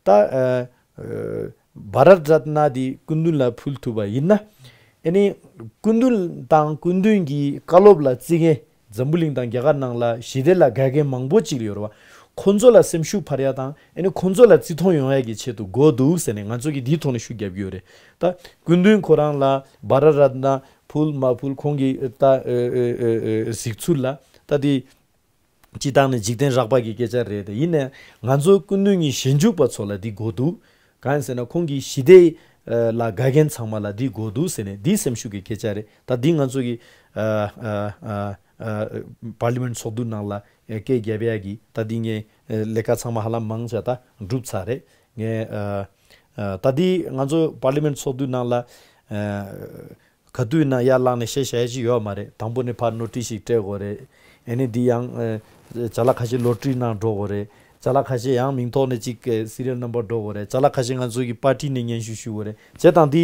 ད་ཨ། ཨ། བྷ་རཏ་རཏ་ན་འདི་སྐུ་མདུན་ལ་ཕུལ་ཐུབ་པ་ཡིན་ན། ཨ་ ཨ་ནི་སྐུ་མདུན་དང་སྐུ་མདུན་གྱི་བཀའ་སློབ་ལ་བརྩི་མཁན། འཛམ་བུ་གླིང་དང་རྒྱ་གར་ནང་ལ་ཞི་བདེ་ལ་དགའ་མཁན་མང་པོ་ཅིག་ཡོད་རེད་བ། ཁོང་ཚོ་ལ་སེམས་ཤུགས་འཕར་ཡ་དང་། ཨ་ནི་ཁོང་ཚོ་ལ་བརྩི་མཐོང་ཡོང་ཡ་གི་ཆེད་དུ་དགོས་འདུག་ཟེར་ནས་ང་ཚོ་གིས་འདིའི་ཐོག་ནས་ཤུགས་རྒྱབ་ཀྱི་ཡོད་རེད། ད་སྐུ་མདུན་ཁོ་རང་ལ་བྷ་ར་རཏ་ན་ཕུལ་མ་ཕུལ། ཁོང་གི་ད་ཨེ་ཨེ་ཨེ་ཨེ་གཟིགས་ཚུལ་ལ་ད་དེ་སྤྱི་བཏང་ནས་འཇིག་རྟེན་རགས་པ་གི་སྐད་ཆ་རེད་དེ། ཡིན་ནའི་ང་ཚོ་སྐུ་མདུན་གྱི་ཞིབ་འཇུག་པ་ཚོ་ལ་འདི་དགོས་འདུག་གང་ཡིན་ཟེར་ན་ཁོང་གི་ཞི་བདེ་ལ་དགའ་མཁན་ཚང་མ་ལ་འདི་དགོས་འདུག་ཟེར་ནས་འདི་སེམས་ཤུགས་ཀྱི་སྐད་ཆ་རེད། ད་འདི་ང་ཚོ་གི་པར་ལི་མེན་ཊི་ཚོགས་འདུ་ནང་ལ་སྐད་རྒྱབ་ཡ་གི་ད་འདི་ངས་ལས་ཀ་ཚང་མ་ཧ་ལམ་མང་ཆེ་ད་གྲུབ་ཚར་རེད། ངས་ད་འདི་ང་ཚོ་པར་ལི་མེན་ཊི་ཚོགས་འདུ་ནང་ལ་ག་དུས་ན་ཡར་ལངས་ནས་བཤད་བྱ་ཡ་ཅིག་ཡོད་མ་རེད། དང་པོ་ནས་ཕར་ནོ་ཊིས་ཤིག་སྤྲད་དགོས་རེད། ཨ་ནི་འདི་ཡང་ཅ་ལག་ཁ་ཤས་ལོ་ཊི་རི་ནང་འགྲོ་དགོས་རེད། ཅ་ལག་ཁ་ཤས་ཡང་མིང་ཐོག་ནས་ཅིག་སི་རི་ཡལ་ནམ་བར་འགྲོ་དགོས་རེད། ཅ་ལག་ཁ་ཤས་ང་ཚོ་གི་པར་ཊི་ནས་སྙན་ཞུ་ཞུ་དགོས་རེད། བྱས་ཙང་འདི་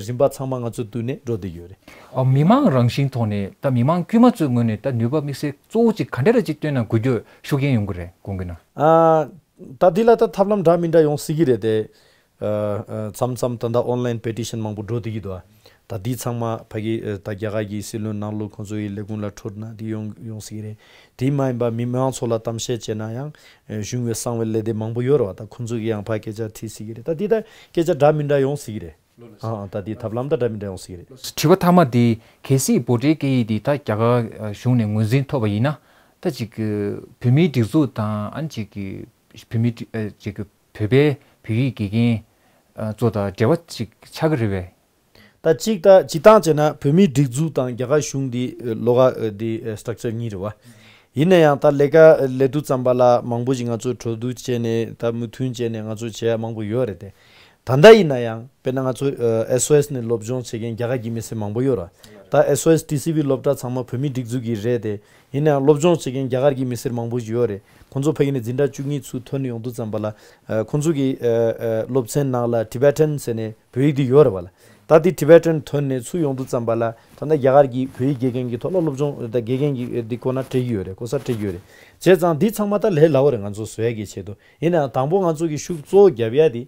རིམ་པ་ཚང་མ་ང་ཚོ་བསྡུས་ནས་འགྲོ་བསྡད་ཡོད་རེད། ཨ་མི་མང་རང་བཞིན་ཐོག་ནས་ད་མི་མང་དཀྱུས་མ་ཚོའི་ངོས་ནས་ད་ནུས་པ་དམིགས་བསལ་གཙོ་བོ་ཅིག་ག་འདྲ་ར་ཅིག་བཏོན་ན་འགུལ་སྐྱོད་ཤུགས་རྐྱེན་ཡོང་གི་རེད་དགོངས་ཀྱི་ན། ཨ་ད་འདི་ལ་ད་ཐབས་ལམ་འདྲ་མི་འདྲ་ཡོང་སྲིད་ཀྱི་རེད་དེ། མཚམས་མཚམས་ད་ལྟ་ཨོན་ལན་པེ་ཊི་ཤན་མང་པོ་འགྲོ་བསྡད་ཀྱི་འདུག་ད་འདི་ཚང་མ་ཕ་གི་ད་རྒྱ་གར་གྱི་སྲིད་བློན་ནང་ལོགས་ཁོང་ཚོ་ཡི་ལས་ཁུངས་ལ་འཕྲོད་ན་འདི་ཡོང་ཡོང་སྲིད་ཀྱི་རེད། དེ་མ་ཡིན་པ་མི་མང་ཚོ་ལ་གཏམ་བཤད་བྱས་ན་ཡང་གཞུང་བའི་གསང་བའི་ལས་སྡེ་མང་པོ་ཡོད་རེད་བ། ད་ཁོང་ཚོ་གི་ཡང་ཕ་སྐད་ཆ་དྲིས་སྲིད་ཀྱི་རེད། ད་འདི་ད་སྐད་ཆ་འདྲ་མི་འདྲ་ཡོང་སྲིད་ཀྱི་རེད། ཨ་ཨ་ད་འདི་ཐབས་ལམ་ད་འདྲ་མི་འདྲ་ཡོང་སྲིད་ཀྱི་རེད། དྲི་བ་མཐའ་མ་འདི་གལ་སྲིད་བྷོ་ཊའི་སྐད་ཡིག་འདི་ད་རྒྱ་གར་གཞུང་ནས་ངོས་འཛིན་ཐོབ་པ་ཡིན་ན། ད་ཅིག་བོད་མིའི་སྒྲིག་འཛུགས་དང་ཨ་ནི་ཅིག་བོད་མི་ཅིག་བོད་པའི་བོད་ཡིག་དགེ་རྒན་ཚོ་དང་འབྲེལ་བ་ཅིག་ཆགས་ཀྱི་རེད་པས། ད་ཅིག་ད་སྤྱིར་བཏང་བྱས་ན་བོད་མིའི་སྒྲིག་འཛུགས་དང་རྒྱ་གར་གཞུང་འདི་ལོགས་ཀ་འདི་སི་ཊྲག་ཅར་གཉིས་རེད་བ། ཡིན་ན་ཡང་ད་ལས་ཀ་ལས་དུས་ཙམ་པ་ལ་མང་པོ་ཞིག་ང་ཚོ་གྲོས་བསྡུར་བྱས་ནས་ད་མོས་མཐུན་བྱས་ནས་ང་ཚོ་བྱེད་ཡ་མང་པོ་ཡོད་རེད་དེ། ད་ལྟ་ཡིན་ན་ཡང་དཔེར་ན་ང་ཚོ་ཨེ་སི་ཨོ་ཨེ་སི་ནས་སློབ་སྦྱོང་བྱེད་མཁན་རྒྱ་གར་གྱི་མི་སེར་མང་པོ་ཡོད་རེད། ད་ཨེ་སི་ཨོ་ཨེ་སི་ཊི་སི་ཝི་སློབ་གྲྭ་ཚང་མ་བོད་མིའི་སྒྲིག་འཛུགས་ཀྱི་རེད་དེ། ཡིན་ན་ཡང་སློབ་སྦྱོང་བྱེད་མཁན་རྒྱ་གར་གྱི་མི་སེར་མང་པོ་ཞིག་ཡོད་རེད། ཁོང་ཚོ་ཕ་གི་ནས་འཛིན་གྲྭ་བཅུ་གཉིས་ཚུར་ཐོན་ཡོང་དུས་ཙམ་པ་ལ་ཁོང་ཚོ་གི་སློབ་ཚན་ནང་ལ་ཊི་བེ་ཊན་ཟེར་ནས་བོད་ཡིག་འདི་ཡོད་རེད་བ་ལ། ད་འདི་ཊི་བེ་ཊན་ཐོན་ནས་ཚུར་ཡོང་དུས་ཙམ་པ་ལ་ད་ལྟ་རྒྱ་གར་གྱི་བོད་ཡིག་དགེ་རྒན་གྱི་ཐོག་ལ་སློབ་སྦྱོང་ད་དགེ་རྒན་གྱི་འདི་ཁོ་ན་སྤྲད་ཀྱི་ཡོད་རེད། གོ་ས་སྤྲད་ཀྱི་ཡོད་རེད། བྱས་ཙང་འདི་ཚང་མ་ད་ལས་སླ་བོ་རེད། ང་ཚོ་བཟོ་ཡ་གི་ཆེད་དུ་ཡིན་ན་ཡང་དང་པོ་ང་ཚོ་གི་ཤུགས་གཙོ་བོ་རྒྱབ་ཡ་དེ།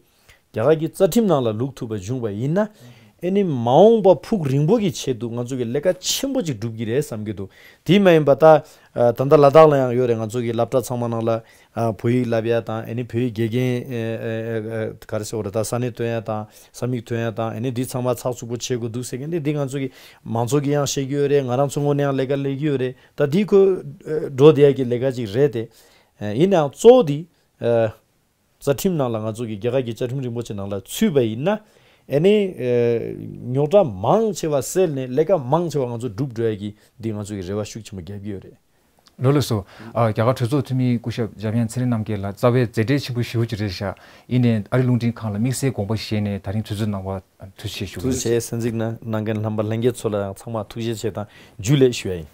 རྒྱ་གར་གྱི་རྩ་ཁྲིམས་ནང་ལ་ལུགས་ཐུབ་པ་བྱུང་བ་ཡིན་ན། ཨེ་ནི་མ་འོངས་པ་ཕུགས་རིང་པོ་གི་ཆེད་དུ་ང་ཚོ་གི་ལས་ཀ་ཆེན་པོ་ཅིག་སྒྲུབ་ཀྱི་རེད་བསམ་གྱི་འདུག་དེ་མ་ཡིན་པ་ད་ད་ལྟ་ལ་དྭགས་ལ་ཡང་ཡོད་རེད། ང་ཚོ་གི་སློབ་གྲྭ་ཚང་མ་ནང་ལ་བོད་ཡིག་བསླབ་ཡ་དང་། ཨེ་ནི་བོད་ཡིག་དགེ་རྒན་ག་རེ་ཟེར་བ་རེད། ད་ས་གནས་ཐོན་ཡ་དང་ས་མིག་ཐོན་ཡ་དང་། ཨེ་ནི་འདི་ཚང་མ་ཚགས་ཚུད་པོ་བྱེད་དགོས་འདུག་ཟེར་མཁན་འདི་འདི་ང་ཚོ་གི་མང་ཚོགས་ཀྱིས་ཡང་བཤད་ཀྱི་ཡོད་རེད། ང་རང་ཚོ་ངོས་ནས་ཡང་ལས་ཀ་ལས་ཀྱི་ཡོད་རེད། ད་འདི་ཁོ་འགྲོ་བསྡད་ཡ་གི་ལས་ཀ་ཅིག་རེད་དེ། ཡིན་ནའང་གཙོ་བོ་འདི། རྩ་ཁྲིམས་ནང་ལ་ང་ཚོ་གི་རྒྱ་གར་གྱི་བཅའ་ཁྲིམས་རིན་པོ་ཆེ་ནང་ལ་ཚུད་པ་ཡིན་ན། ཨེ་ནི་རྙོག་དྲ་མང་ཆེ་བ་སེལ་ནས་ལས་ཀ་མང་ཆེ་བ་ང་ཚོ་སྒྲུབ་འགྲོ་ཡ་གི་འདི་ང་ཚོ་གི་རེ་བ་ཤུགས་ཆེན་པོ་རྒྱག་གི་ཡོད་རེད། ལགས་སོ། རྒྱ་གར་གྲོས་ཚོགས་འཐུས་མི་སྐུ་ཞབས་འཇམ་དབྱངས་ཚེ་རིང་རྣམ་རྒྱལ་ལགས་རྩ་བའི་མཛད་བྲེལ་ཆེན་པོ་ཞེ་པོ་ཅིག་རེད་ཤག་ཡིན་ནའི་ཨ་རི་རླུང་འཕྲིན་ཁང་ལ་དམིགས་བསལ་དགོངས་པ་བཞེས་ནས་ད་རིང་དུས་ཚོད་གནང་བར་ཐུགས་རྗེ་ཆེ་ཞུ། ཐུགས་རྗེ་ཆེ། གསན་གཟིགས་གནང་གནང་མཁན་རྣམ་པ་ལྷན་རྒྱས་ཚོ་ལ་ཡང་ཚང་མ་ཐུགས་རྗེ་ཆེ་དང་ཇུ་ལེ་ཞུ་ཡ་ཡིན།